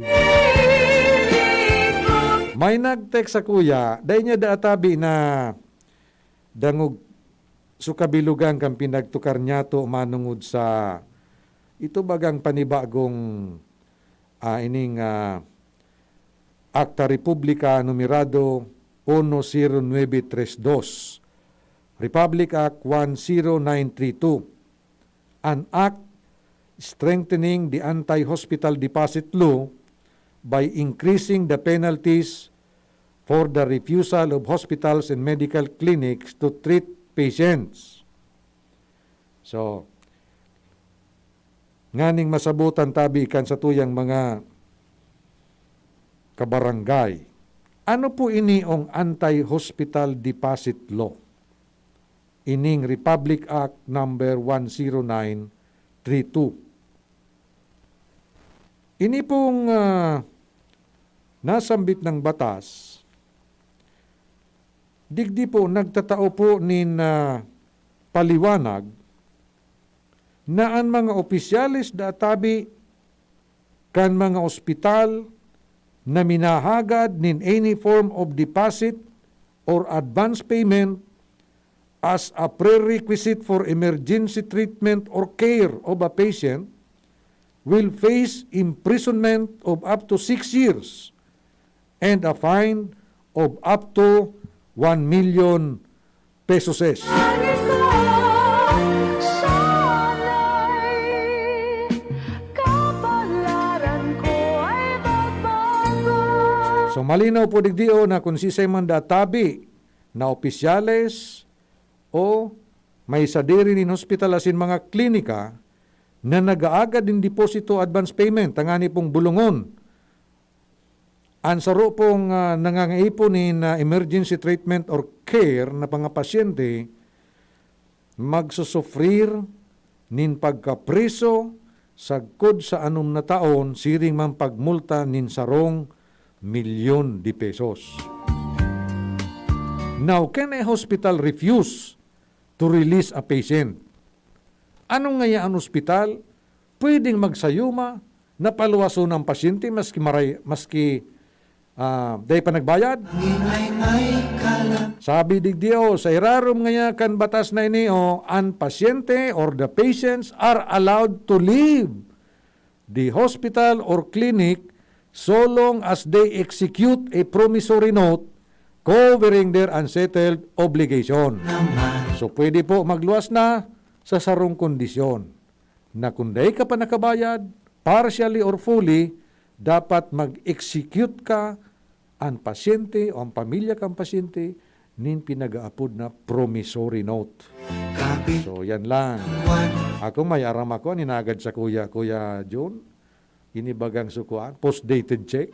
May nag-text sa kuya, dai niya daatabi na dangog so kabilugan kan pinagtukar niyato manongod sa ito bagang panibagong, ah, ining, ah, Akta Republika numerado uno zero nueve tres dos, Republic Act one zero nine three two, an Act strengthening the Anti-Hospital Deposit Law by increasing the penalties for the refusal of hospitals and medical clinics to treat patients. So, nganing masabotan tabi kan satuyang mga kabarangay, ano po ini ang Anti-Hospital Deposit Law? Ining Republic Act number one zero nine three two. Ini pong, ah, nasambit ng batas, digdi po nagtatao po nin, ah, paliwanag na an mga opisyales da tabi kan mga ospital na minahagad nin any form of deposit or advance payment as a prerequisite for emergency treatment or care of a patient will face imprisonment of up to six years and a fine of up to one million pesos. Sana'y kapalaran ko ay magbago. So, malinaw po digdi, oh, na kung sisay man da tabi na opisyales o may sadiri nin hospital asin mga klinika na nag-aagad nin deposito, advance payment, tangani pong bulungon an saro pong, ah, nangangaipo nin, ah, emergency treatment or care na mga pasyente, magsusufrir nin pagkapriso sagkod sa anom na taon, siring man pagmulta nin sarong milyon de pesos. Now, can a hospital refuse to release a patient? Ano ngaya an ospital pwedeng magsayuma na paluwason ang pasyente maski maray-, maski, ah, dai pa nagbayad? Sabi digdi, oh, sa irarom ngaya kan batas na ini, oh, an pasyente or the patients are allowed to leave the hospital or clinic so long as they execute a promissory note covering their unsettled obligation. So, pwede po magluwas na sa sarong kondisyon na kung dai ka pa nakabayad, partially or fully, dapat mag-execute ka, an pasyente o ang pamilya kan pasyente, nin pinag-aapod na promissory note. So, yan lang. Ako, may aram ako, an inagad sa kuya, Kuya Jun, inibagang sukuan, post-dated check.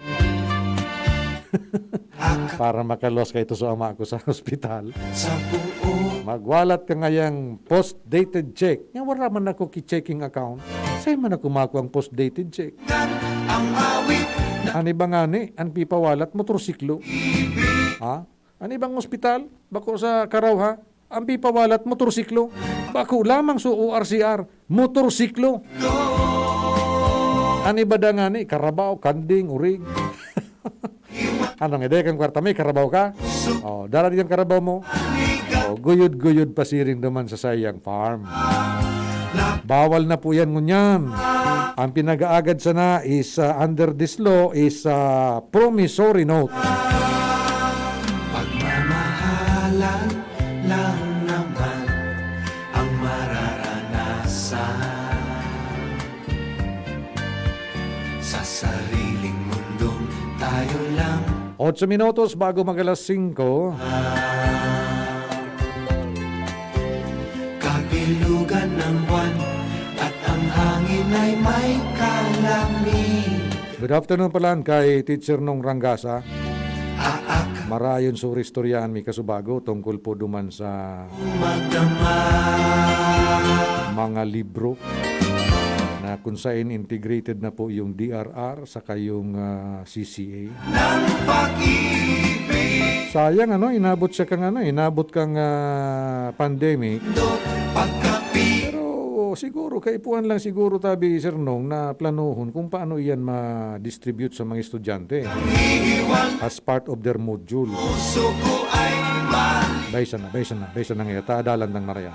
Para makaluwas kaito sa ama ko sa hospital. Sa buong Magwalat ka ngayang post-dated check. Nga wala man ako ki-checking account. Saan man ako makuha ang post-dated check? Ang awit na An iba ngani, an pipawalat, motorsiklo. Ha? An ibang ospital, bako sa Karaw, ha? Ang pipawalat, motorsiklo. Bako lamang sa O R C R, motorsiklo. An iba da ngani, karabaw, kanding, urig. Ano nga, dai kang kwarta, may karabaw ka? Oh, dara diyan karabaw mo. Oh, guyod-guyod pa siring duman sa sayang farm. Bawal na po yan ngunyan. Ang pinag-aagad sana is, ah, under this law is, ah, promissory note. Pagmamahalan lang naman ang mararanasan. Sa sariling mundong tayo lang. Otso minutos bago mag-alas singko. Kabilugan ng buwan at ang hangin ay may kalamig. Good afternoon pala kay Teacher Nong Rangasa. Aak. Marayon suri istoryahan mi kasubago tungkol po duman sa Magdamag. mga libro na kung saan integrated na po yung D R R saka yung, ah, C C A. Ng pag-ibig. Sayang, ano, inabot siya kang, ano, inabot kang, ah, pandemic. Do, pagkapi. Pero siguro, kaipuhan lang siguro tabi, Sir Nong, na planuhon kung paano iyan ma-distribute sa mga estudyante Hihiwang. as part of their module. Puso ko ay mal- Bay sana, bay sana, bay sana nga iyata, adalan tang marayan.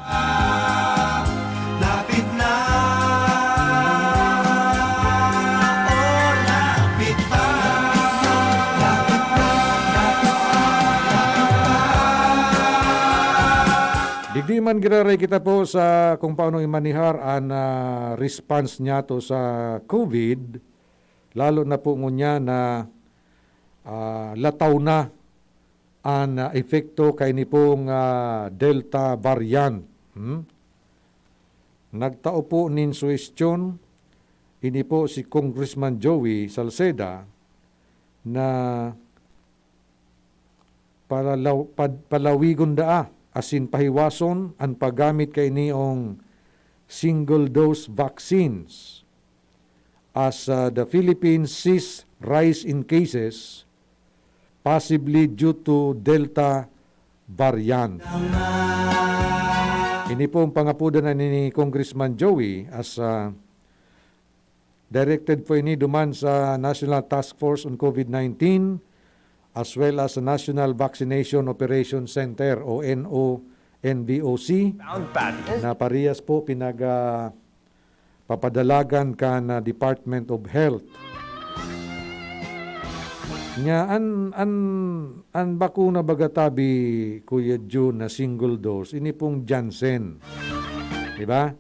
Lapit na. Oh, lapit na. Lapit na. Lapit na. Lapit na. Digdi man giraray kita po sa kung paano imanihar an, ah, response niyato sa COVID, lalo na po ngunyan na, ah, lataw na an, ah, epekto kaini pong, ah, Delta variant. Hmm? Nagtao po nin suhestyon ini po si Congressman Joey Salceda na palalaw-, pad-, palawigon daa asin pahiwason an paggamit kainiyong single-dose vaccines as, ah, the Philippines sees rise in cases, possibly due to Delta variant. Ini pong pangapodan na ni Congressman Joey as, ah, directed po ini duman sa National Task Force on COVID nineteen, as well as sa National Vaccination Operation Center o N O, N V O C, Found patents. na parehas po pinag, ah, papadalagan kan, ah, Department of Health. Nya, an, an, an bakuna baga tabi, Kuya Jun, na single dose, ini pong Janssen. Di ba?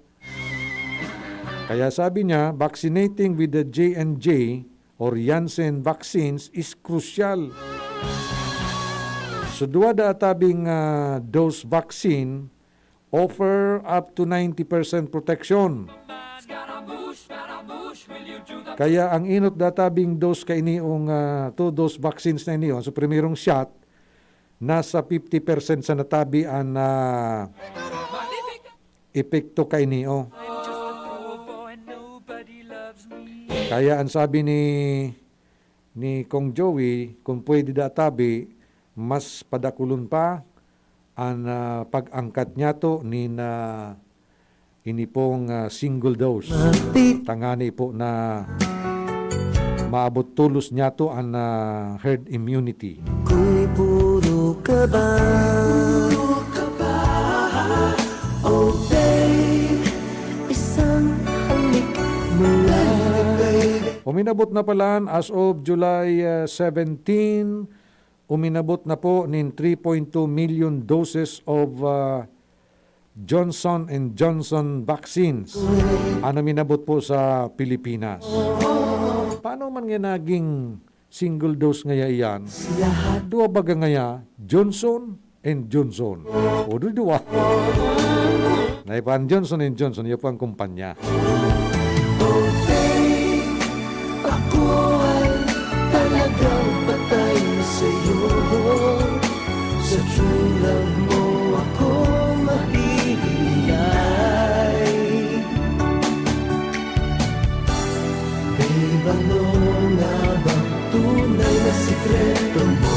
Kaya sabi niya, "Vaccinating with the J and J or Janssen vaccines is crucial." So, duwa da tabing, ah, dose vaccine offer up to ninety percent protection. Kaya ang inot da tabing dose kaini, ang, ah, two dose vaccines na ini, oh, so primerong shot, nasa fifty percent sa natabi an, ah, epekto kaini, oh. Kaya ang sabi ni, ni Kong Joey, kung pwede da tabi, mas padakulon pa an, ah, pag-angkat niyato nin, ah, ini pong, ah, single dose. Tangani po na maabot tolos niyato an, ah, herd immunity. Ako'y puro kaba. Oh, babe, isang halik mo lang. Uminabot na pala, as of July, ah, seventeen, uminabot na po nin three point two million doses of, ah, Johnson and Johnson vaccines an uminabot po sa Pilipinas. Paano man nga naging single dose ngaya iyan? Duwa baga ngaya, Johnson and Johnson. O, duduwa. Naipan Johnson and Johnson, iyo po ang kumpanya. Ako ay talagang patay sa'yo. Sa true love mo ako mahihiling. Babe, ano nga bang tunay na sikreto mo?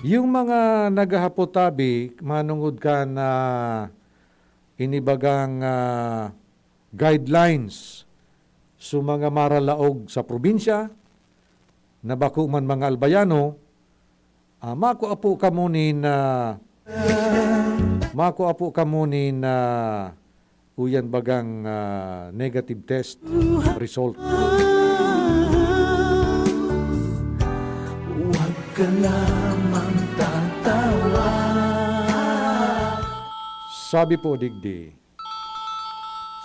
Yung mga naghahapot tabi, manungod ka na inibagang, ah, guidelines sa mga maralaog sa probinsya, na bako man mga albayano, ah, makua po kamo nin, ah, makua po kamo nin, ah, uyan bagang, ah, negative test result. Huwag ka lamang tatawa. Sabi po digdi,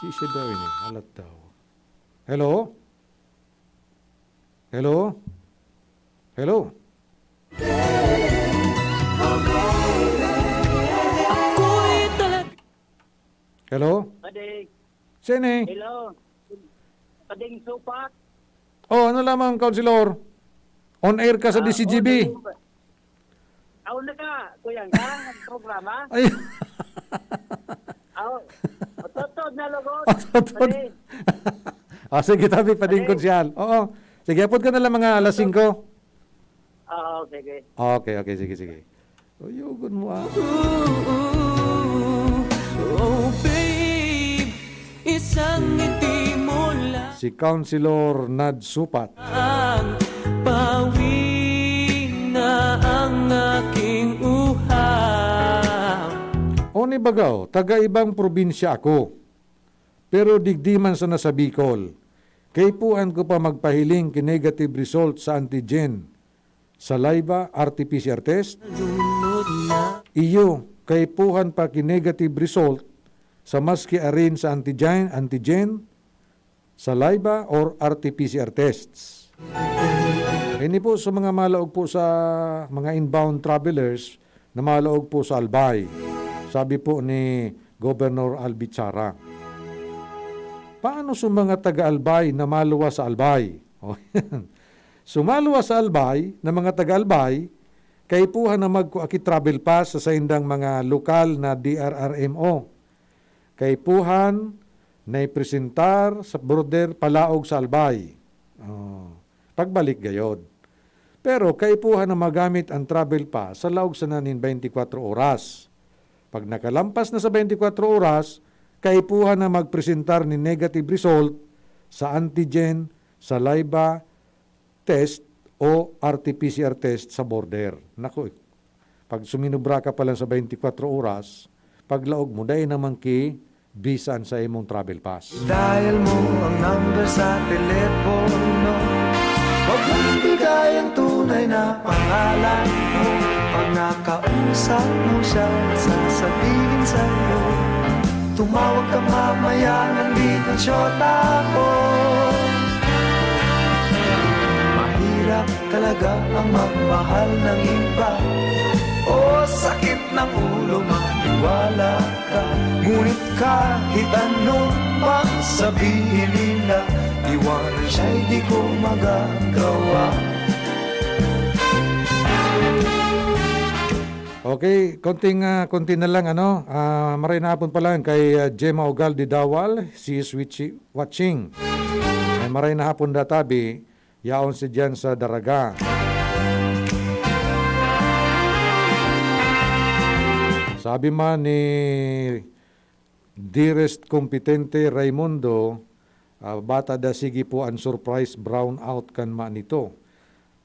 si siya daw ini, halat daw. Hello? Hello? Hello? Hello? Pading. Sini? Hello. Pading Supat. Oh, ano lamang, Councilor? On air ka sa Ah, D C G B. Oh, Aw, naka, kuya, ka, nagprograma? Ay. Aw, totoo na lugod. Oh, totoo. Pare. Ah, sige, tabi, Pading Pare. Konsyal. Oo. Sige, apod ka na lang mga alas singko. Oo, sige. Okay, okay, sige, sige. Uyugon mo, ah. Oh, babe, isang ngiti mo lang. Si Councilor Nad Supat. Ang pawi na ang aking uhaw. O ni bagaw, taga ibang probinsya ako. Pero digdi man sana sa Bicol. Kaipuhan ko pa magpahiling ki negative result sa antigen, saliva, R T P C R test? Iyo, kaipuhan pa ki negative result sa maski arin sa antigen, antigen, saliva, or R T P C R tests. Ini po sa mga malaog po sa mga inbound travelers na malaog po sa Albay. Sabi po ni Governor Albi Chara, "Paano sa mga taga-Albay na maluwas sa Albay?" O, yan. So, maluwas sa Albay na mga taga-Albay, kaipuhan na magkua ki travel pass sa saindang mga lokal na D R R M O. Kaipuhan na ipresentar sa border palaog sa Albay. Oh, pagbalik gayod. Pero kaipuhan na magamit ang travel pass sa laog sana nin twenty-four oras. Pag nakalampas na sa twenty-four oras, kaipuhan na magpresentar nin negative result sa antigen, saliva test o R T P C R test sa border. Naku, pag suminubra ka pa lang sa twenty-four oras, paglaog mo, dai naman ki bisan sa imong travel pass. Dial mo ang number sa telepono. Huwag mong ibigay ang tunay na pangalan mo. Pag nakausap mo siya, sasabihin sa'yo, "Tumawag ka mamaya, nandito ang syota ko." Mahirap talaga ang magmahal ng iba. O sakit ng ulo, maniwala ka. Ngunit kahit ano mang sabihin nila, iwanan siya'y di ko magagawa. Okay, konting, ah, konti na lang, ano, ah, maray na hapon pa lang kay, ah, Gemma Ogalde Dawal, she is wichi-, watching. Ay, maray na hapon da tabi, yaon si diyan sa Daraga. Sabi man ni Dearest Competente Raimundo, ah, bata da sige po an surprise brownout kan ma nito.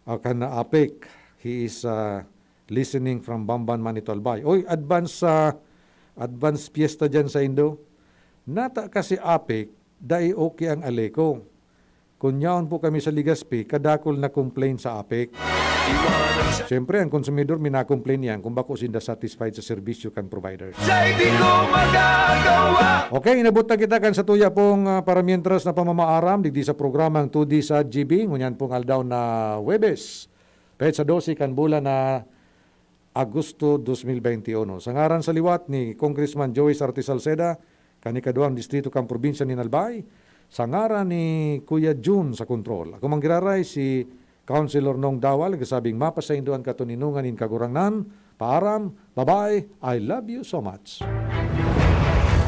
Ah, kan na APEC, he is, ah, listening from Bamban, Manito, Albay. Oy, advance, ah, advance fiesta diyan sa Indo. Nata kasi APEC, dai okay ang Aleco. Kun yaon po kami sa Legazpi, kadakul na complaint sa APEC. Siyempre, ang konsumidor, mina-complain yan kung bako sinda satisfied sa serbisyo kan provider. Okay, inabot na kita kan satuya pong, ah, para mientras na pamamaaram, digdi sa programang two D sa G B, ngunyan pong aldaw na Huwebes, petsa dose kan bulan na Agosto dos mil benti uno. Sa ngaran sa liwat ni Congressman Joey Sarte Salceda, kan ikaduwang distrito kan probinsya nin Albay, sa ngaran ni Kuya Jun sa kontrol, ako manggiraray si Councilor Nong Dawa, nagsasabing mapasaindo an katoninongan nin Kagurangnan. Paaram, bye-bye, I love you so much.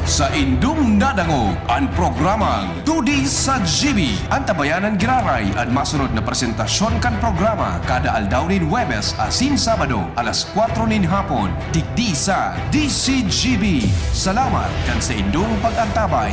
Sa indong nadangog an programang two D sa G B. Antabayanan giraray an masunod na presentasyon kan programa kada aldaw nin Huwebes asin Sabado, alas kwatro nin hapon, digdi sa D C G B. Salamat kan sa indong pag-antabay.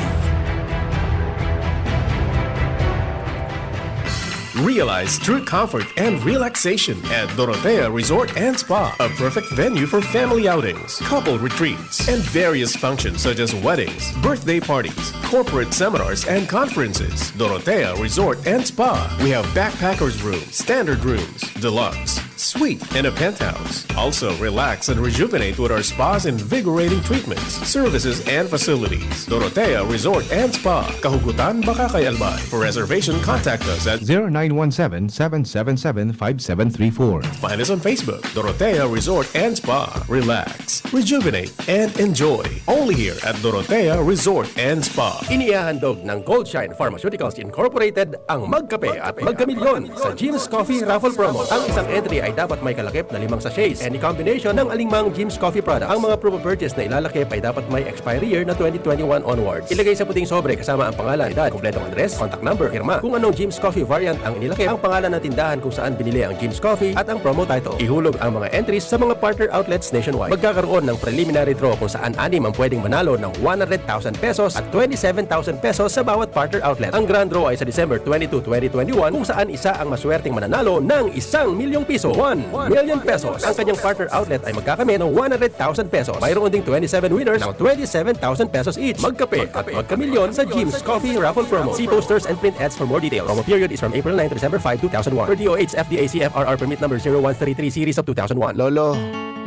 Realize true comfort and relaxation at Dorotea Resort and Spa, a perfect venue for family outings, couple retreats, and various functions such as weddings, birthday parties, corporate seminars, and conferences. Dorotea Resort and Spa. We have backpackers room, standard rooms, deluxe, suite, and a penthouse. Also, relax and rejuvenate with our spa's invigorating treatments, services, and facilities. Dorotea Resort and Spa, Kahugutan, Bacacay, Albay. For reservation, contact us at zero nine one seven, seven seven seven, five seven three four. Find us on Facebook, Dorotea Resort and Spa. Relax, rejuvenate, and enjoy. Only here at Dorotea Resort and Spa. Inihahandog ng Goldshine Pharmaceuticals Incorporated ang Magkape at Magkamilyon sa Jim's Coffee Raffle Promo. Ang isang entry ay dapat may kalakip na limang sachets. Any combination ng alingmang Jim's Coffee product. Ang mga proof of purchase na ilalakip ay dapat may expiry year na twenty twenty-one onwards. Ilagay sa puting sobre kasama ang pangalan, edad, kompletong address, contact number, pirma. Kung anong Jim's Coffee variant ang inilakip, ang pangalan ng tindahan kung saan binili ang Jim's Coffee at ang promo title. Ihulog ang mga entries sa mga partner outlets nationwide. Magkakaroon ng preliminary draw kung saan anim ang pwedeng manalo ng one hundred thousand pesos at twenty-seven thousand pesos sa bawat partner outlet. Ang grand draw ay sa December twenty-two, twenty twenty-one, kung saan isa ang maswerteng mananalo ng isang milyong piso, one million pesos. Ang kanyang partner outlet ay magkakamit ng one hundred thousand pesos. Mayroon ding twenty-seven winners ng twenty-seven thousand pesos each. Magkape at magkamilyon sa Jim's Coffee Raffle Promo. See posters and print ads for more details. Promo period is from April nine to December five, two thousand one. Per D O H F D A C F R R permit number zero one three three series of two thousand one. Lolo,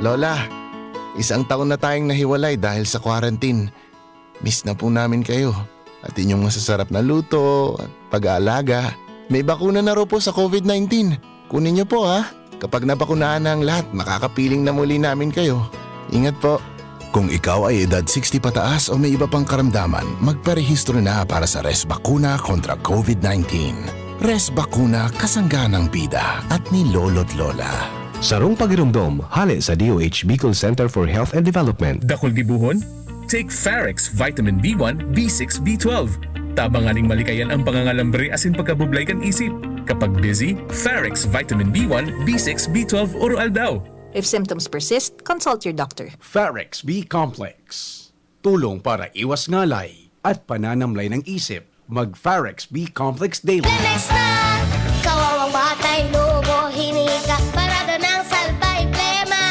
Lola, isang taon na tayong nahiwalay dahil sa quarantine. Miss na po namin kayo at inyong masasarap na luto at pag-aalaga. May bakuna na raw po sa COVID nineteen. Kunin niyo po, ha? Kapag nabakunahan na ang lahat, makakapiling na muli namin kayo. Ingat po. Kung ikaw ay edad sixty pataas o may iba pang karamdaman, magparehistro na para sa Res Bakuna kontra COVID nineteen. Res Bakuna, kasangga ng bida at ni Lolo't Lola. Sarong pagiromdom, hale sa D O H Bicol Center for Health and Development. Dakul gibohon? Take Farex Vitamin B one, B six, B twelve. Tabang nganing malikayan ang pangangalambre asin pagkabublay kan isip. Kapag busy, Farex Vitamin B one, B six, B twelve, oro-aldaw. If symptoms persist, consult your doctor. Farex B Complex. Tulong para iwas ngalay at pananamlay ng isip. Mag Farex B Complex Daily. Lemex na! Kawawang batay, lobo, hinika, parada ng salbay, plema.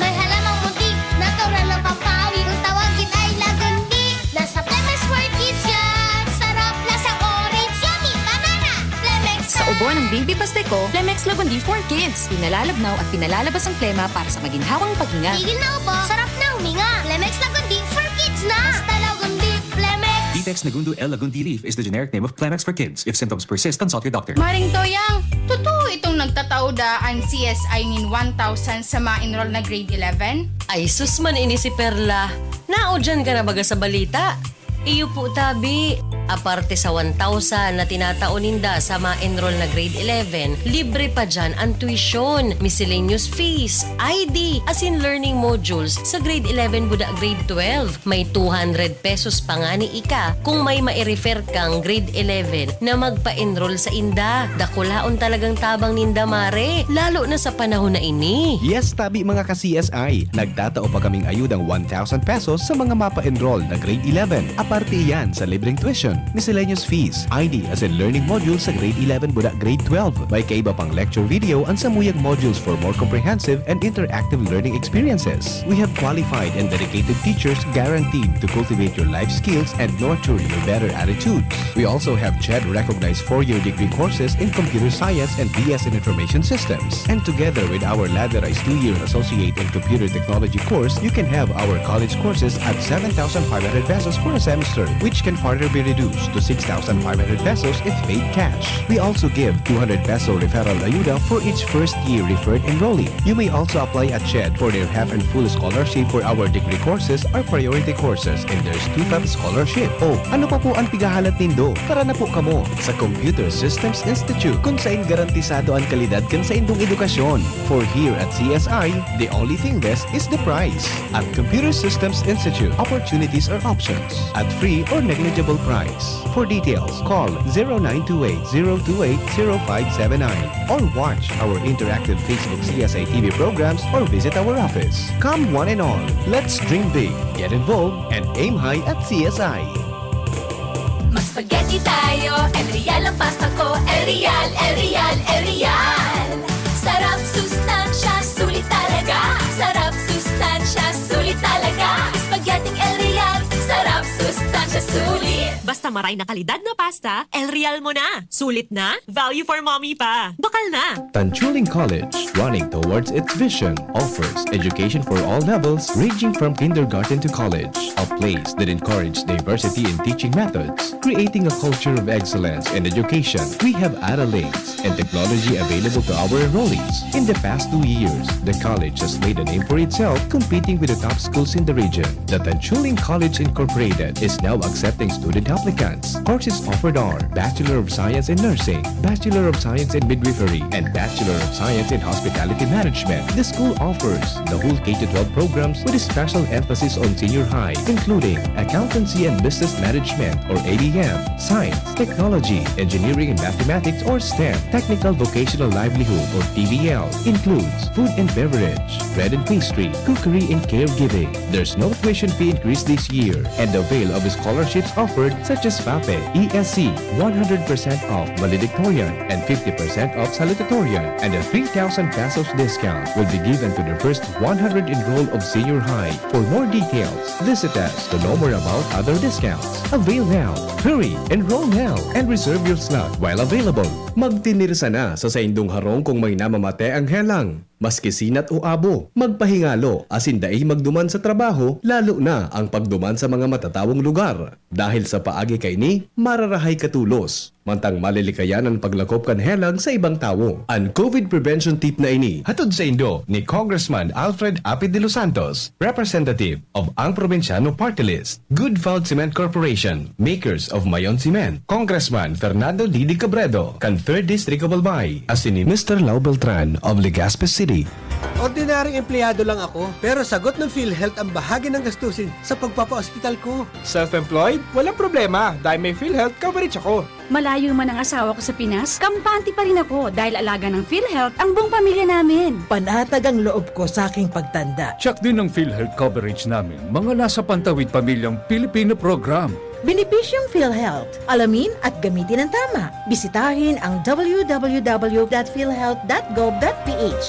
May halamang muntik, natural na pampawi. Kung tawagin ay lagundi, nasa Lemex for Kids yan. Sarap, lasang orange, yummy, banana. Lemex Sa na! Ubo ng Baby Pasteco, Lemex Lagundi for Kids. Pinalalabnaw at pinalalabas ang plema para sa maginhawang paghinga. Tigil na ubo, sarap na huminga. Lemex Lagundi for Kids na! Basta Lagundi, Lemex! Ditex Nagundo L Lagundi leaf is the generic name of Clemex for kids. If symptoms persist, consult your doctor. Maring Toyang, totoo itong nagtatao daa an C S I nin one thousand sa ma-enroll na grade eleven? Ay, sus man ini si Perla. Naudyan ka na baga sa balita? Iyo po, tabi. Aparte sa one thousand na tinatao ninda sa ma-enroll na grade eleven, libre pa diyan ang tuition, miscellaneous fees, I D, asin learning modules sa grade eleven buda grade twelve. May two hundred pesos pa ngani ika kung may mai-refer kang grade eleven na magpa-enroll sa inda. Dakulaon talagang tabang ninda, mare, lalo na sa panahon na ini. Yes, tabi, mga ka-C S I. Nagtatao pa kaming ayudang one thousand pesos sa mga mapa-enroll na grade eleven. Aparte iyan sa libreng tuition. Miscellaneous fees, I D as in learning modules sa grade eleven buda grade twelve. May kaiba pang lecture video an samuyang modules for more comprehensive and interactive learning experiences. We have qualified and dedicated teachers guaranteed to cultivate your life skills and nurture your better attitudes. We also have CHED recognized four-year degree courses in computer science and B S in information systems. And together with our ladderized two-year associate in computer technology course, you can have our college courses at seven thousand five hundred pesos for a semester, which can further be reduced to six thousand five hundred pesos if paid cash. We also give two hundred peso referral ayuda for each first year referred enrollee. You may also apply at CHED for their half and full scholarship for our degree courses or priority courses, and there's two-fifths scholarship. Oh, ano pa po ang pighahalat nindo? Tara na po kamo sa Computer Systems Institute, kung sain garantisado ang kalidad kan saindong edukasyon. For here at C S I, the only thing less is the price. At Computer Systems Institute, opportunities are options at free or negligible price. For details, call zero nine two eight zero two eight zero five seven nine or watch our interactive Facebook C S I T V programs or visit our office. Come one and all, let's dream big, get involved, and aim high at C S I. Mag-spaghetti tayo, El Real ang pasta ko. El Real, El Real, El Real. Sarap, sustansya, sulit talaga. Sarap, sustansya, sulit talaga. Spaghetti El Real. Sarap, sustansya, sulit. Basta maray na kalidad na pasta, El Real mo na. Sulit na, value for mommy pa. Bakal na! Tanchuling College, running towards its vision, offers education for all levels, ranging from kindergarten to college. A place that encourages diversity in teaching methods, creating a culture of excellence in education. We have Ara links and technology available to our enrollees. In the past two years, the college has made a name for itself, competing with the top schools in the region. The Tanchuling College Incorporated is now accepting student applicants. Courses offered are Bachelor of Science in Nursing, Bachelor of Science in Midwifery, and Bachelor of Science in Hospitality Management. The school offers the whole K to twelve programs with a special emphasis on senior high, including Accountancy and Business Management or A B M, Science, Technology, Engineering and Mathematics or STEM, Technical Vocational Livelihood or T V L, includes food and beverage, bread and pastry, cookery and caregiving. There's no tuition fee increase this year, and avail of scholarships offered such as FAPE, E S C, one hundred percent off valedictorian and fifty percent off salutatorian, and a three thousand pesos discount will be given to the first one hundred enrolled of senior high. For more details, visit us to know more about other discounts. Avail now! Hurry! Enroll now! And reserve your slot while available. Magtinirsa na sa saindong harong kung may namamate ang helang. Maski sinat o abo, magpahingalo asin dai magduman sa trabaho, lalo na ang pagduman sa mga matatawong lugar. Dahil sa paagi kaini, mararahay ka tolos. Mantang malilikayan an paglakop kan helang sa ibang tawo. An COVID prevention tip na ini hatod saindo ni Congressman Alfred Apid de los Santos, Representative of Ang Probinsyano Party List, Good Found Cement Corporation, makers of Mayon Cement, Congressman Fernando Didi Cabredo, kan Third District of Albay, asin ni Mister Lau Beltran of Legazpi City. Ordinaryong empleyado lang ako, pero sagot ng PhilHealth ang bahagi ng gastusin sa pagpapaospital ko. Self-employed? Walang problema dahil may PhilHealth coverage ako. Malayo man ang asawa ko sa Pinas, kampante pa rin ako dahil alaga ng PhilHealth ang buong pamilya namin. Panatag ang loob ko sa aking pagtanda. Tiyak din ang PhilHealth coverage namin, mga nasa Pantawid Pamilyang Pilipino Program. Benepisyong PhilHealth. Alamin at gamitin ng tama. Bisitahin ang www.philhealth.gov.ph.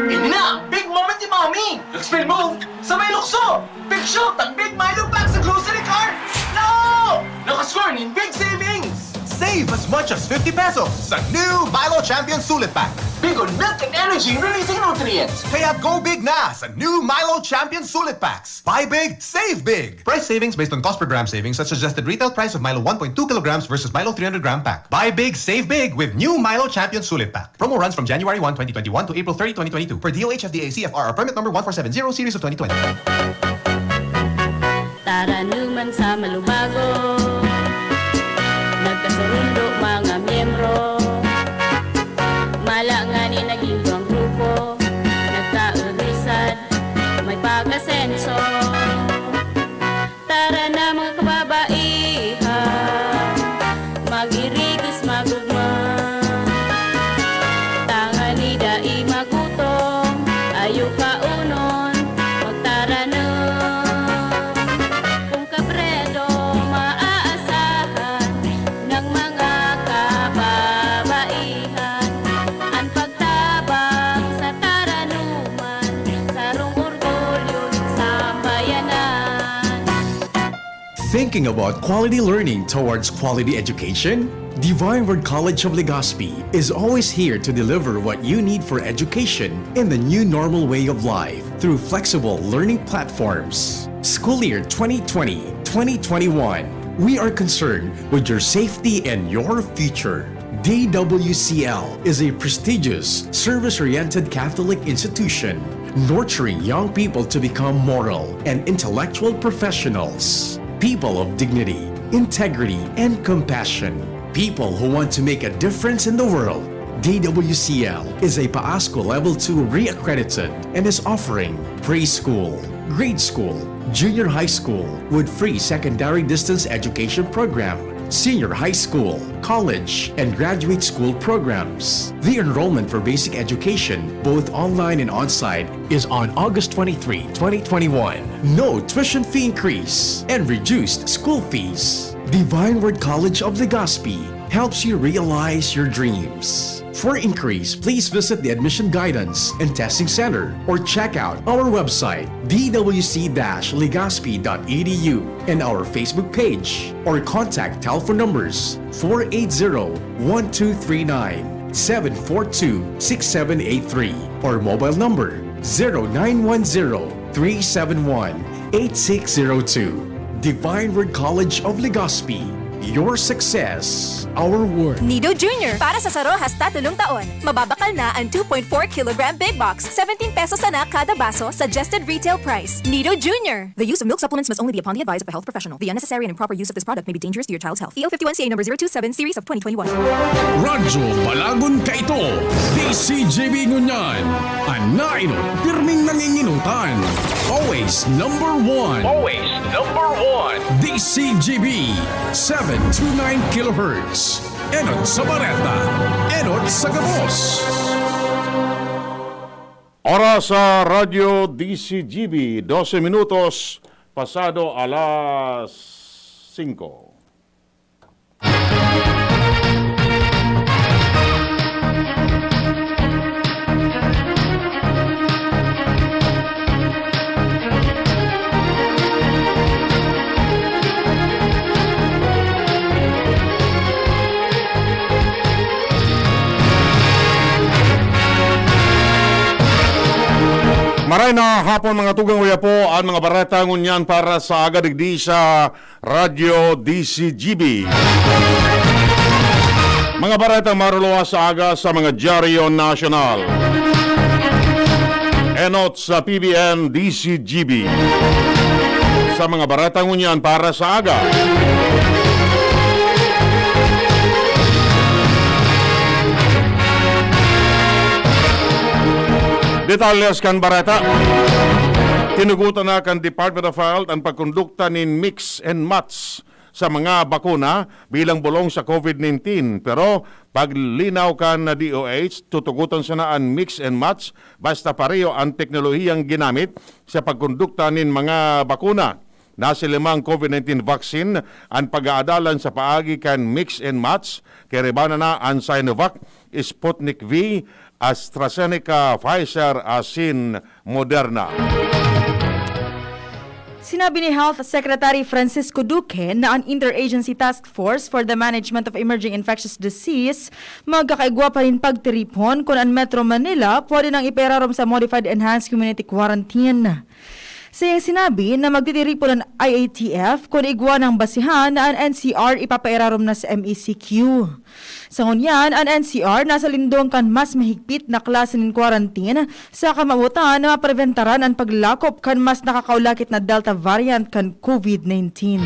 Ini na ang big moment ni Mommy! Nag-spin move sa may lukso! Big shoot ang Big Milo Pack sa grocery cart! No! Nakascore nin big savings! Save as much as fifty pesos sa new Milo Champion Sulit Pack. Big on milk and energy releasing nutrients. Kaya go big na sa new Milo Champion Sulit Packs. Buy big, save big. Price savings based on cost per gram savings at suggested retail price of Milo one point two kilograms versus Milo three hundred gram pack. Buy big, save big with new Milo Champion Sulit Pack. Promo runs from January one, twenty twenty-one to April thirty, twenty twenty-two, per D O H F D A C F R R permit number one four seven zero series of twenty twenty. Taranuman sa Malubago, nagkasurundo mga miyembro. Mala ngani naging duwang grupo, nagkaunusad, may pag-asenso. Tara na mga kababaihan, mag-irigos, magugma. Tangali dai magutom, ayo kaunon, magtaranom. Kung kabredo, maa Thinking about quality learning towards quality education? Divine Word College of Legazpi is always here to deliver what you need for education in the new normal way of life through flexible learning platforms. School year twenty twenty, twenty twenty-one, we are concerned with your safety and your future. D W C L is a prestigious, service-oriented Catholic institution nurturing young people to become moral and intellectual professionals, people of dignity, integrity, and compassion, people who want to make a difference in the world. D W C L is a PASCO Level two reaccredited and is offering preschool, grade school, junior high school with free secondary distance education program, senior high school, college, and graduate school programs. The enrollment for basic education, both online and on-site, is on August twenty-three, twenty twenty-one. No tuition fee increase and reduced school fees. Divine Word College of Legazpi helps you realize your dreams. For inquiries, please visit the Admission Guidance and Testing Center or check out our website, d w c dash legazpi dot e d u, and our Facebook page, or contact telephone numbers four eight zero, one two three nine, seven four two, six seven eight three, or mobile number zero nine one zero, three seven one, eight six zero two. Divine Word College of Legazpi. Your success, our work. Nido Junior, para sa saro hasta tolong taon. Mababakal na an two point four kilogram Big Box, seventeen pesos sana kada baso, suggested retail price. Nido Junior. The use of milk supplements must only be upon the advice of a health professional. The unnecessary and improper use of this product may be dangerous to your child's health. E O fifty-one C A number zero two seven series of twenty twenty-one. Radyo Balagon Kaito, D C G B ngunyan. An nainot, pirming nanginginutan. Always number one. Always number one. D C G B, seven two nine kilohertz. Enot sa bareta, enot sa gabos. Oras sa Radyo D C G B, dose minutos pasado alas singko. Maray na hapon, mga tugang, uya po an mga bareta ngunyan para sa aga digdi sa Radyo D C G B. Mga baretang maruluwas sa aga sa mga dyaryo nasyonal. Enot sa P B N D C G B. Sa mga bareta ngunyan para sa aga. Detalyes kan bareta. Tinugotan na kan Department of Health an pagkondukta nin mix and match sa mga bakuna bilang bolong sa COVID nineteen. Pero paglinaw kan D O H, tutugotan sana an mix and match basta pareho an teknolohiyang ginamit sa pagkondukta nin mga bakuna. Nasa limang COVID nineteen vaccine an pag-aadalan sa paagi kan mix and match, kairibana na an Sinovac, Sputnik V, AstraZeneca, Pfizer, asin Moderna. Sinabi ni Health Secretary Francisco Duque na an Interagency Task Force for the Management of Emerging Infectious Disease magkakaigwa pa nin pagtiripon kun an Metro Manila pwede nang ipairarom sa Modified Enhanced Community Quarantine. Sa iyang sinabi na magtitiripon an I A T F kun igwa nang basihan na an N C R ipapairarom na sa M E C Q. Sa ngunyan, an N C R nasa lindong kan mas mahigpit na klase nin quarantine sa kamawotan na mapreventaran an paglakop kan mas nakakaulakit na Delta variant kan COVID nineteen.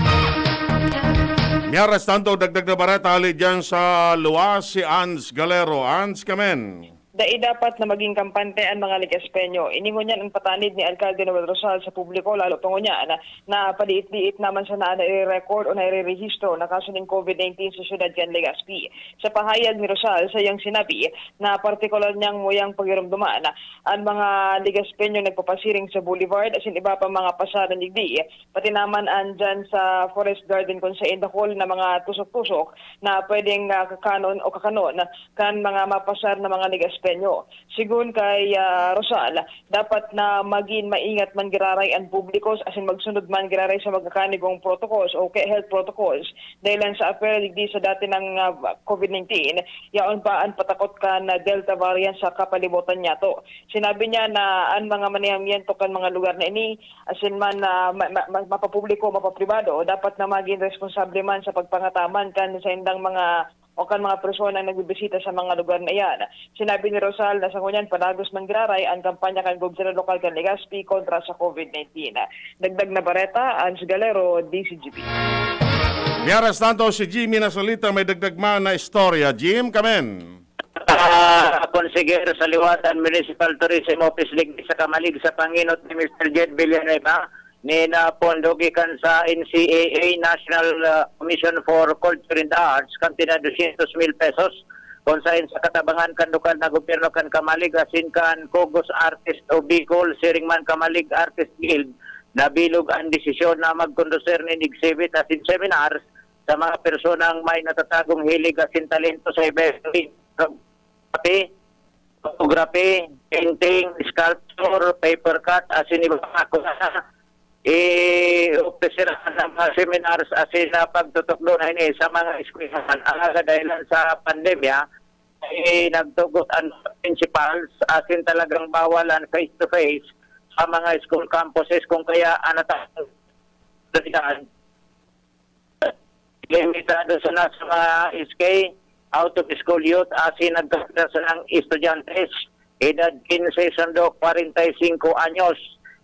Mientras tanto, dagdag na bareta hali diyan sa luwas si Ans Galero. Ans, kamen. Dai dapat na maging kampante an mga Legaspeño. Ini ngunyan an patanid ni Alkalde Noel Rosal sa publiko, lalo pa ngunyan na padiit-diit naman sana na nare-record o nare-rehistro na kaso nin COVID nineteen sa siyudad kan Legazpi. Sa pahayag ni Rosal, sa iyang sinabi na partikular niyang muyang pagiromdoman an mga Legaspeñong nagpapasiring sa Boulevard asin iba pa mga pasada digdi, pati naman an dyan sa Forest Garden kun saen dakul na mga tusok-tusok na pwedeng, ah, kakanon o kakanon kan mga mapasar na mga Legaspeño. Señor. Sigon kay, ah, Rosal, dapat na magin maingat man giraray an publiko asin magsunod man giraray sa magkakanigong protocols o kaya health protocols dahil lang sa apel digdi sa dati ng, ah, COVID nineteen, yaon pa an patakot kan, ah, Delta variant sa kapalibutan niyato. Sinabi niya na an mga manihamiento kan mga lugar na ini asin man, ah, ma-, ma-, ma-, mapapubliko o mapapribado, dapat na magin responsable man sa pagpangataman kan saindang mga o kan mga personang nagbibisita sa mga lugar na iyan. Sinabi ni Rosal na sa ngunyan padagos man giraray an kampanya kan gobyerno lokal kan Legazpi kontra sa COVID nineteen. Dagdag na bareta, Ange Galero, D C G B. Mientras tanto, si Jimmy Nasalita may dagdag man na istorya. Jim, kamen. Ah, Konseher sa Liwatan Municipal Tourism Office digdi sa Camalig sa pangenot ni Mister Jed Villanueva, ni na pondo gikan sa N C A A, National, ah, Commission for Culture and Arts, kantidad dosyentos mil pesos, kun saen sa katabangan kan lokal na gobyerno kan Camalig asin kan Kugos Artist o Bicol, siring man Camalig Artist Guild, nabilog an desisyon na magkondusir nin exhibit asin seminars sa mga personang may natatagong hilig asin talento sa iba't photography, painting, sculpture, paper cut, asin iba pa. Kung i-officer ang mga seminars asin na pagtutukdo na ini sa mga eskwelahan. Ang dahilan sa pandemya, ay nagtugot ang principals asin talagang bawal ang face-to-face sa mga school campuses, kung kaya ang natapos limitado sana sa mga S K, out of school youth, asin nagkapira sanang estudyantes, edad quince sundo kwarenta y cinco anyos.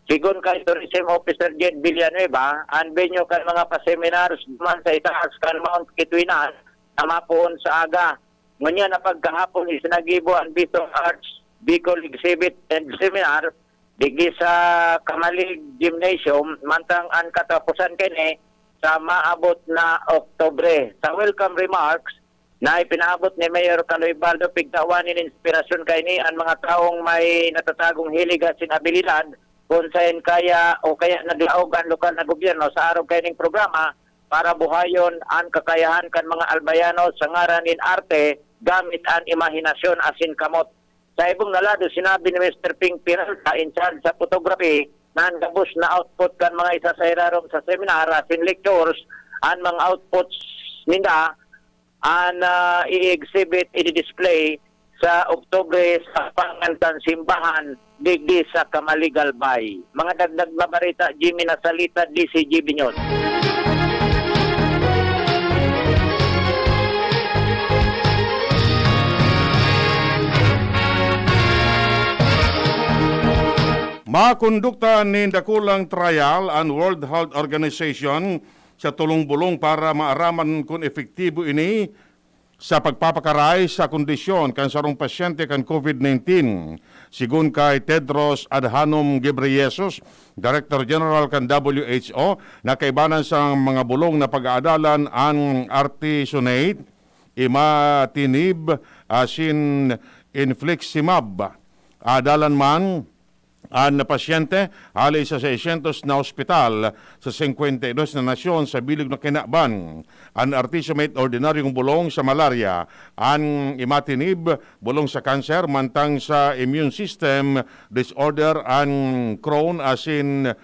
Sigon kay Tourism Officer Jed Villanueva, an venue kan mga pa-seminars duman sa itaas kan Mount Quituinan na mapoon sa aga. Ngunyan na pagkahapon, isinagibo an Visual Arts Bicol Exhibit and Seminar digdi sa Camalig Gymnasium, mantang an kataposan kini sa maabot na Oktubre. Sa welcome remarks na ipinaabot ni Mayor Caloy Baldo, pigtawan nin inspirasyon kaini an mga tawong may natatagong hilig asin abilidad, kun saen kaya o kaya naglaog an lokal na gobyerno sa arog kaining programa para buhayon an kakayahan kan mga Albayano sa ngaran nin arte gamit an imahinasyon asin kamot. Sa ibong na lado, sinabi ni Mister Ping Peralta, in charge sa photography, na an gabos na output kan mga isa sa irarom sa seminar asin lectures, an mga outputs ninda, an, ah, i-exhibit, i-display sa Oktubre sa pangan kan simbahan digdi sa Camalig, Albay. Mga dagdag na bareta, Jimmy Nasalita, D C G B News. Makondukta nin dakulang trial an World Health Organization sa tolong bolong para maaraman kun epektibo ini sa pagpapakaray sa kondisyon kan sarong pasyente kan COVID nineteen. Sigon kay Tedros Adhanom Ghebreyesus, Director General kan W H O, na kaibanan sa mga bolong na pag-aadalan an artesunate, imatinib, asin infliximab. Adalan man an pasyente hale sa seiscientos na ospital sa singkwenta y dos na nasyon sa bilog na kinaban. An artesunate, ordinaryong bolong sa malarya, an imatinib, bolong sa kanser, mantang sa immune system disorder, an Crohn asin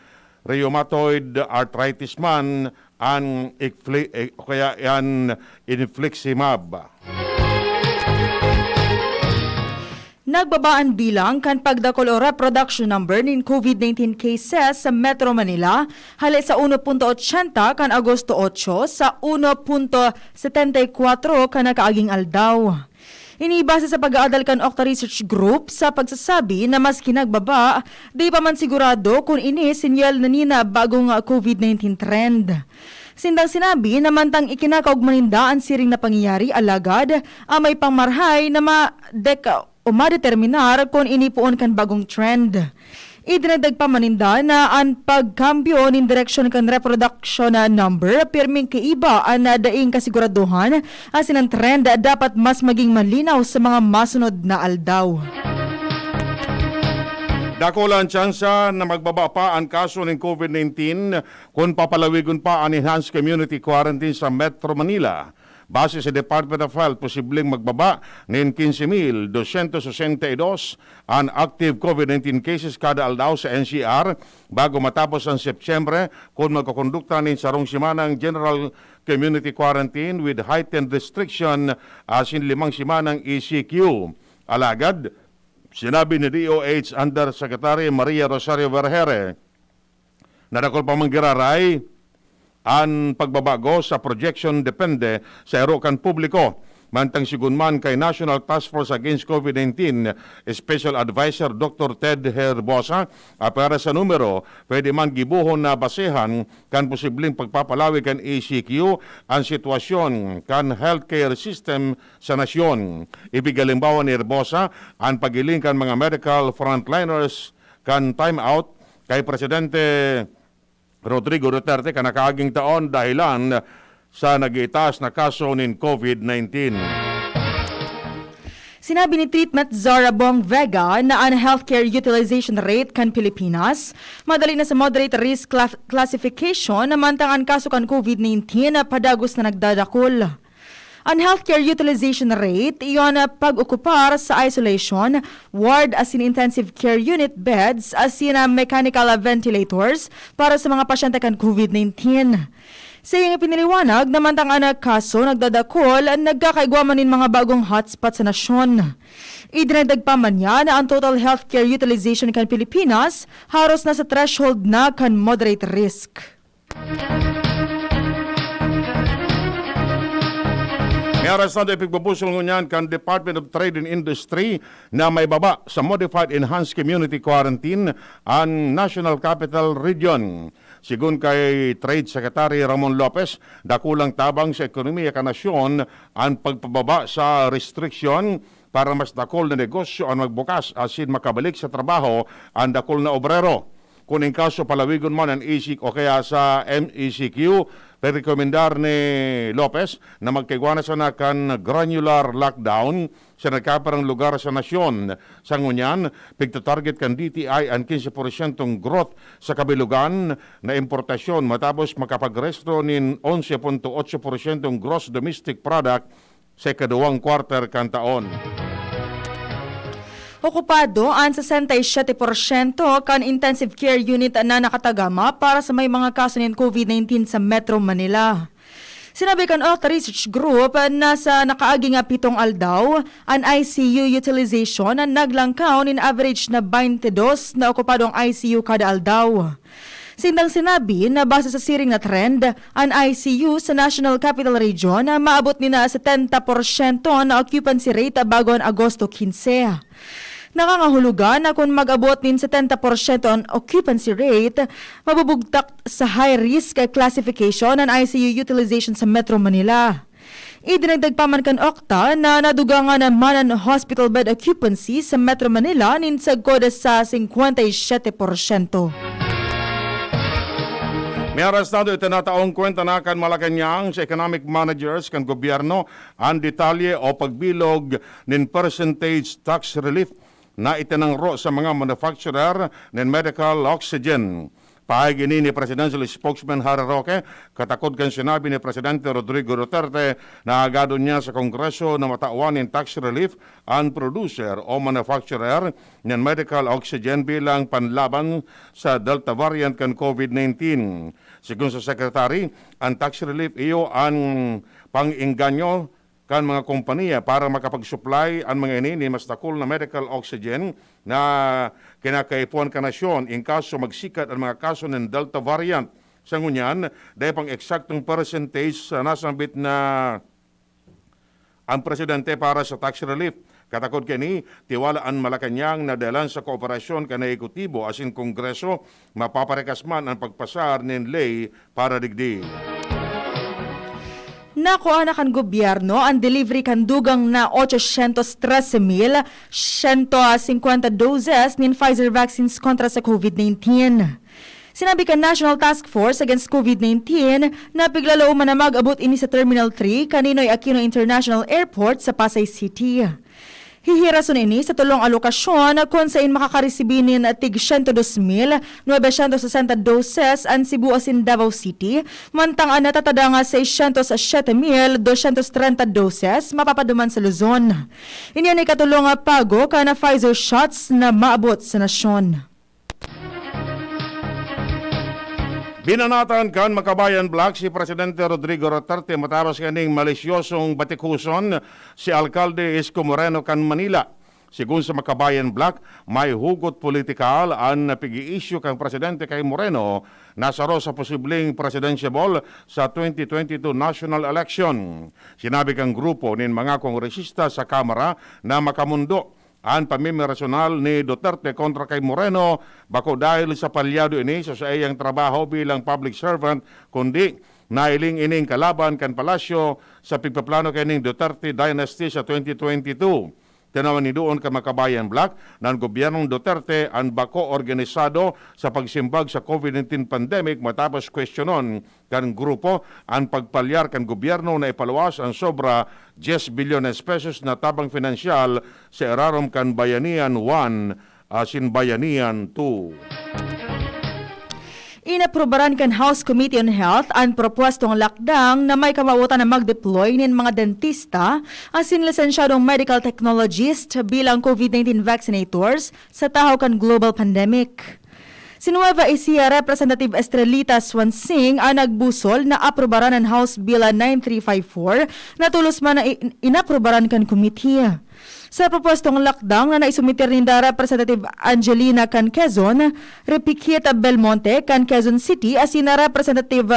rheumatoid arthritis man, an ikfli-, eh, o kaya an infliximab. Nagbaba an bilang kan pagdakul o reproduction number nin COVID nineteen cases sa Metro Manila, hale sa uno punto ochenta kan Agosto otso sa uno punto setenta y kuwatro kan nakaaging aldaw. Ini base sa pag-aadal kan Octa Research Group sa pagsasabi na maski nagbaba, di pa man sigurado kun ini sinyal na nin bagong COVID nineteen trend. Sindang sinabi na mantang ikinakaogma ninda an siring na pangyayari, alagad, ah, may pangmarhay na madek-, o madeterminar kun ini poon kan bagong trend. Idinagdag pa man ninda na an pagkambyo nin direksyon kan reproduction number pirming kaiba an daing kasiguradohan, asin an trend dapat mas maging malinaw sa mga masunod na aldaw. Dakula an tsansa na magbaba pa an kaso nin COVID nineteen kun papalawigon pa an enhanced community quarantine sa Metro Manila. Base sa Department of Health, posibleng magbaba nin quince mil doscientos sesenta y dos an active COVID nineteen cases kada aldaw sa N C R bago matapos an Setyembre, kun magkokondukta nin sarong semanang general community quarantine with heightened restriction asin limang semanang E C Q. Alagad, sinabi ni D O H Undersecretary Maria Rosario Vergeire, na dakul pa man giraray an pagbabago sa projection depende sa ero kan publiko. Mantang sigon man kay National Task Force Against COVID nineteen Special Advisor Doctor Ted Herbosa, apwera sa numero, pwede man gibohon na basehan kan posibleng pagpapalawi kan E C Q an sitwasyon kan healthcare system sa nasyon. Ipighalimbawa ni Herbosa an paghiling kan mga medical frontliners kan time out kay Presidente Rodrigo Duterte kan nakaaging taon dahelan sa nag-iitaas na kaso nin COVID nineteen. Sinabi ni Treatment Czar Bong Vega na an healthcare utilization rate kan Pilipinas madali na sa moderate risk cla-, classification, mantang an kaso kan COVID nineteen padagos na nagdadakul. An healthcare utilization rate, iyon na pag-okupar sa isolation ward asin intensive care unit beds asin na mechanical ventilators para sa mga pasyente kan COVID nineteen. Sa iyang ipinaliwanag na mantang an kaso nagdadakul, nagkakaigwa man nin mga bagong hotspot sa nasyon. Idinagdag pa man niya na an total healthcare utilization kan Pilipinas haros nasa threshold na kan moderate risk. May arestado ipigbubusol ngunyan kan Department of Trade and Industry na maibaba sa Modified Enhanced Community Quarantine an National Capital Region. Sigon kay Trade Secretary Ramon Lopez, dakulang tabang sa ekonomiya kan nasyon an pagpababa sa restriksyon para mas dakul na negosyo an magbukas asin makabalik sa trabaho an dakul na obrero. Kun in kaso palawigon man an E C o kaya sa M E C Q, rekomendar ni Lopez na magkaigwa na sana kan granular lockdown sa nagkaparang lugar sa nasyon. Sa ngunyan, pigtatarget kan D T I an quince porsyentong growth sa kabilugan na importasyon matapos makapagresto nin onse punto otso porsyentong gross domestic product sa ikaduwang quarter kan taon. Okupado an sesenta y siete porsyento kan intensive care unit na nakatagama para sa may mga kaso nin COVID nineteen sa Metro Manila. Sinabi kan Octa Research Group na sa nakaaging pitong aldaw, an I C U utilization naglangkaw nin average na baynte dos na okupadong I C U kada aldaw. Sindang sinabi na base sa siring na trend, an I C U sa National Capital Region maabot nin setenta porsyento na occupancy rate bago an Agosto quince. Nangangahulugan na kun mag-abot nin setenta porsyento an occupancy rate, mabubugtak sa high risk classification an I C U utilization sa Metro Manila. Idinagdag pa man kan Octa na nadugangan naman an hospital bed occupancy sa Metro Manila nin sagkod sa singkwenta y siyete porsyento. May arestado itinataong kwenta na kan Malacañang sa economic managers kan gobyerno an detalye o pagbilog nin percentage tax relief na itinangro sa mga manufacturer nin medical oxygen. Paagi ini ni Presidential Spokesman Harry Roque, katakod kan sinabi ni Presidente Rodrigo Duterte na agadon niya sa Kongreso na matawan nin tax relief an producer o manufacturer nin medical oxygen bilang panlaban sa Delta variant kan COVID nineteen. Sigon sa Secretary, an tax relief iyo an pang-engganyo kan mga kompanya para makapag-supply an mga ini nin mas dakul na medical oxygen na kinakaipuhan kan nasyon in kaso magsikat an mga kaso nin Delta variant. Sa ngunyan, dai pang eksaktong percentage sa nasambit na an presidente para sa tax relief. Katakod kaini, tiwala an Malacañang na dahelan sa kooperasyon kan Ehekutibo asin Kongreso, mapaparikas man an pagpasar nin ley para digdi. Nakua na kan gobyerno an delivery kan dugang na ochocientos trese mil siyento singkwenta doses nin Pfizer vaccines kontra sa COVID nineteen. Sinabi kan National Task Force Against COVID nineteen na piglalooman na mag-abot ini sa Terminal three kan Ninoy Aquino International Airport sa Pasay City. Hihirason ini sa tolong alokasyon kun sain makakaresibi nin tig sento dos mil novecientos sesenta doses an Cebu asin Davao City, mantang an natatada nga seiscientos siete mil doscientos treinta doses mapapaduman sa Luzon. Ini an ikatolong pago kan Pfizer shots na maabot sa nasyon. Binanatan kan Makabayan Black si Presidente Rodrigo Duterte matapos kaning malisyosong batikuson si Alkalde Isko Moreno kan Manila. Sigon sa Makabayan Black, may hugot politikal an pig-i-issue kan presidente kay Moreno na saro sa posibleng presidentiable sa twenty twenty-two national election. Sinabi kan grupo nin mga kongresista sa Kamara na makamondo an pamimirasyonal ni Duterte kontra kay Moreno, bako dahil sa palyado ini sa saiyang trabaho bilang public servant, kundi nahiling ining kalaban kan palasyo sa pigpaplano kaining Duterte dynasty sa twenty twenty-two. Tinawan ni doon kan Makabayan Black na an gobyernong Duterte an bako organisado sa pagsimbag sa COVID nineteen pandemic matapos kwestiyonon kan grupo an pagpalyar kan gobyerno na ipaluwas an sobra diyes bilyones pesos na tabang pinansyal sa irarom kan Bayanihan one asin Bayanihan two. Inaprubaran kan House Committee on Health an propwestong lakdang na may kamawotan na mag-deploy nin mga dentista asin lisensyadong medical technologist bilang COVID nineteen vaccinators sa tahaw kan global pandemic. Si Nueva Ecija Representative Estrelita Swansing an nagbusol na aprubaran an House Bill nine three five four na tolos man na i-, inaprubaran kan committee. Sa propwestong lakdang na naisumiter ninda Representative Angelina kan Quezon, Repiquita Belmonte kan Quezon City asin na Representative,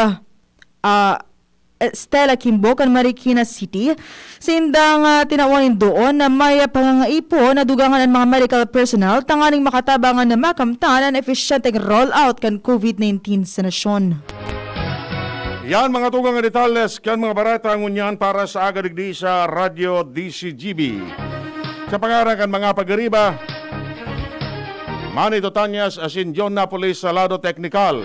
ah, Stella Kimbo kan Marikina City, sindang, ah, tinawan nin doon na may pangangaipo na dugangan an mga medical personnel tanganing makatabang na makamtan an efisyenteng rollout kan COVID nineteen sa nasyon. Yan mga tugang na detalles kan mga bareta ngunyan para sa aga digdi sa Radyo D C G B. Sa pangaran kan mga pag-ariba, Manny Totanyas asin John Napoles sa lado teknikal.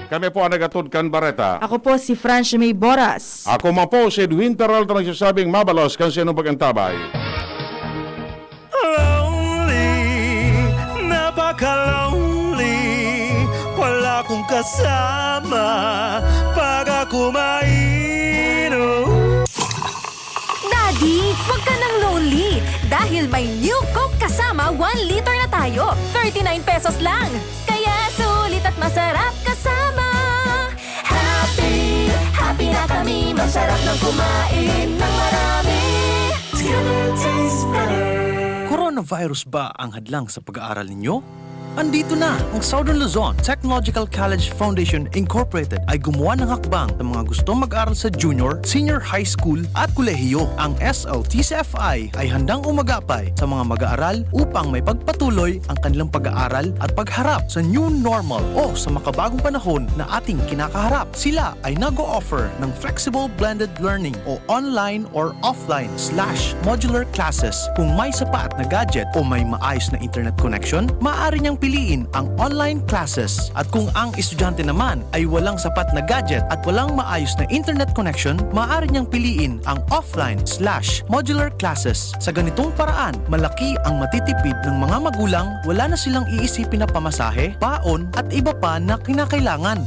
Kami po ang nagatod kan bareta. Ako po si French May Boras. Ako man po si Edwin Peralta nagsasabing mabalos kan sinong pag-antabay. Lonely, napaka-lonely. Wala kong kasama pag ako mainom. Daddy, wag ka nang lonely dahil may New Coke Kasama one liter na tayo. Thirty-nine pesos lang. Kaya sulit at masarap kasama. Happy, happy na kami. Masarap nang kumain ng marami. Together tastes better. Coronavirus ba ang hadlang sa pag-aaral ninyo? Andito na! Ang Southern Luzon Technological College Foundation Incorporated ay gumawa ng hakbang sa mga gustong mag-aral sa junior, senior high school at kolehiyo. Ang S L T C F I ay handang umagapay sa mga mag-aaral upang maipagpatuloy ang kanilang pag-aaral at pagharap sa new normal o sa makabagong panahon na ating kinakaharap. Sila ay nag-o-offer ng flexible blended learning o online or offline slash modular classes. Kung may sapat na gadget o may maayos na internet connection, maaari niyang piliin ang online classes. At kung ang estudyante naman ay walang sapat na gadget at walang maayos na internet connection, maaari niyang piliin ang offline slash modular classes. Sa ganitong paraan, malaki ang matitipid ng mga magulang, wala na silang iisipin na pamasahe, baon, at iba pa na kinakailangan.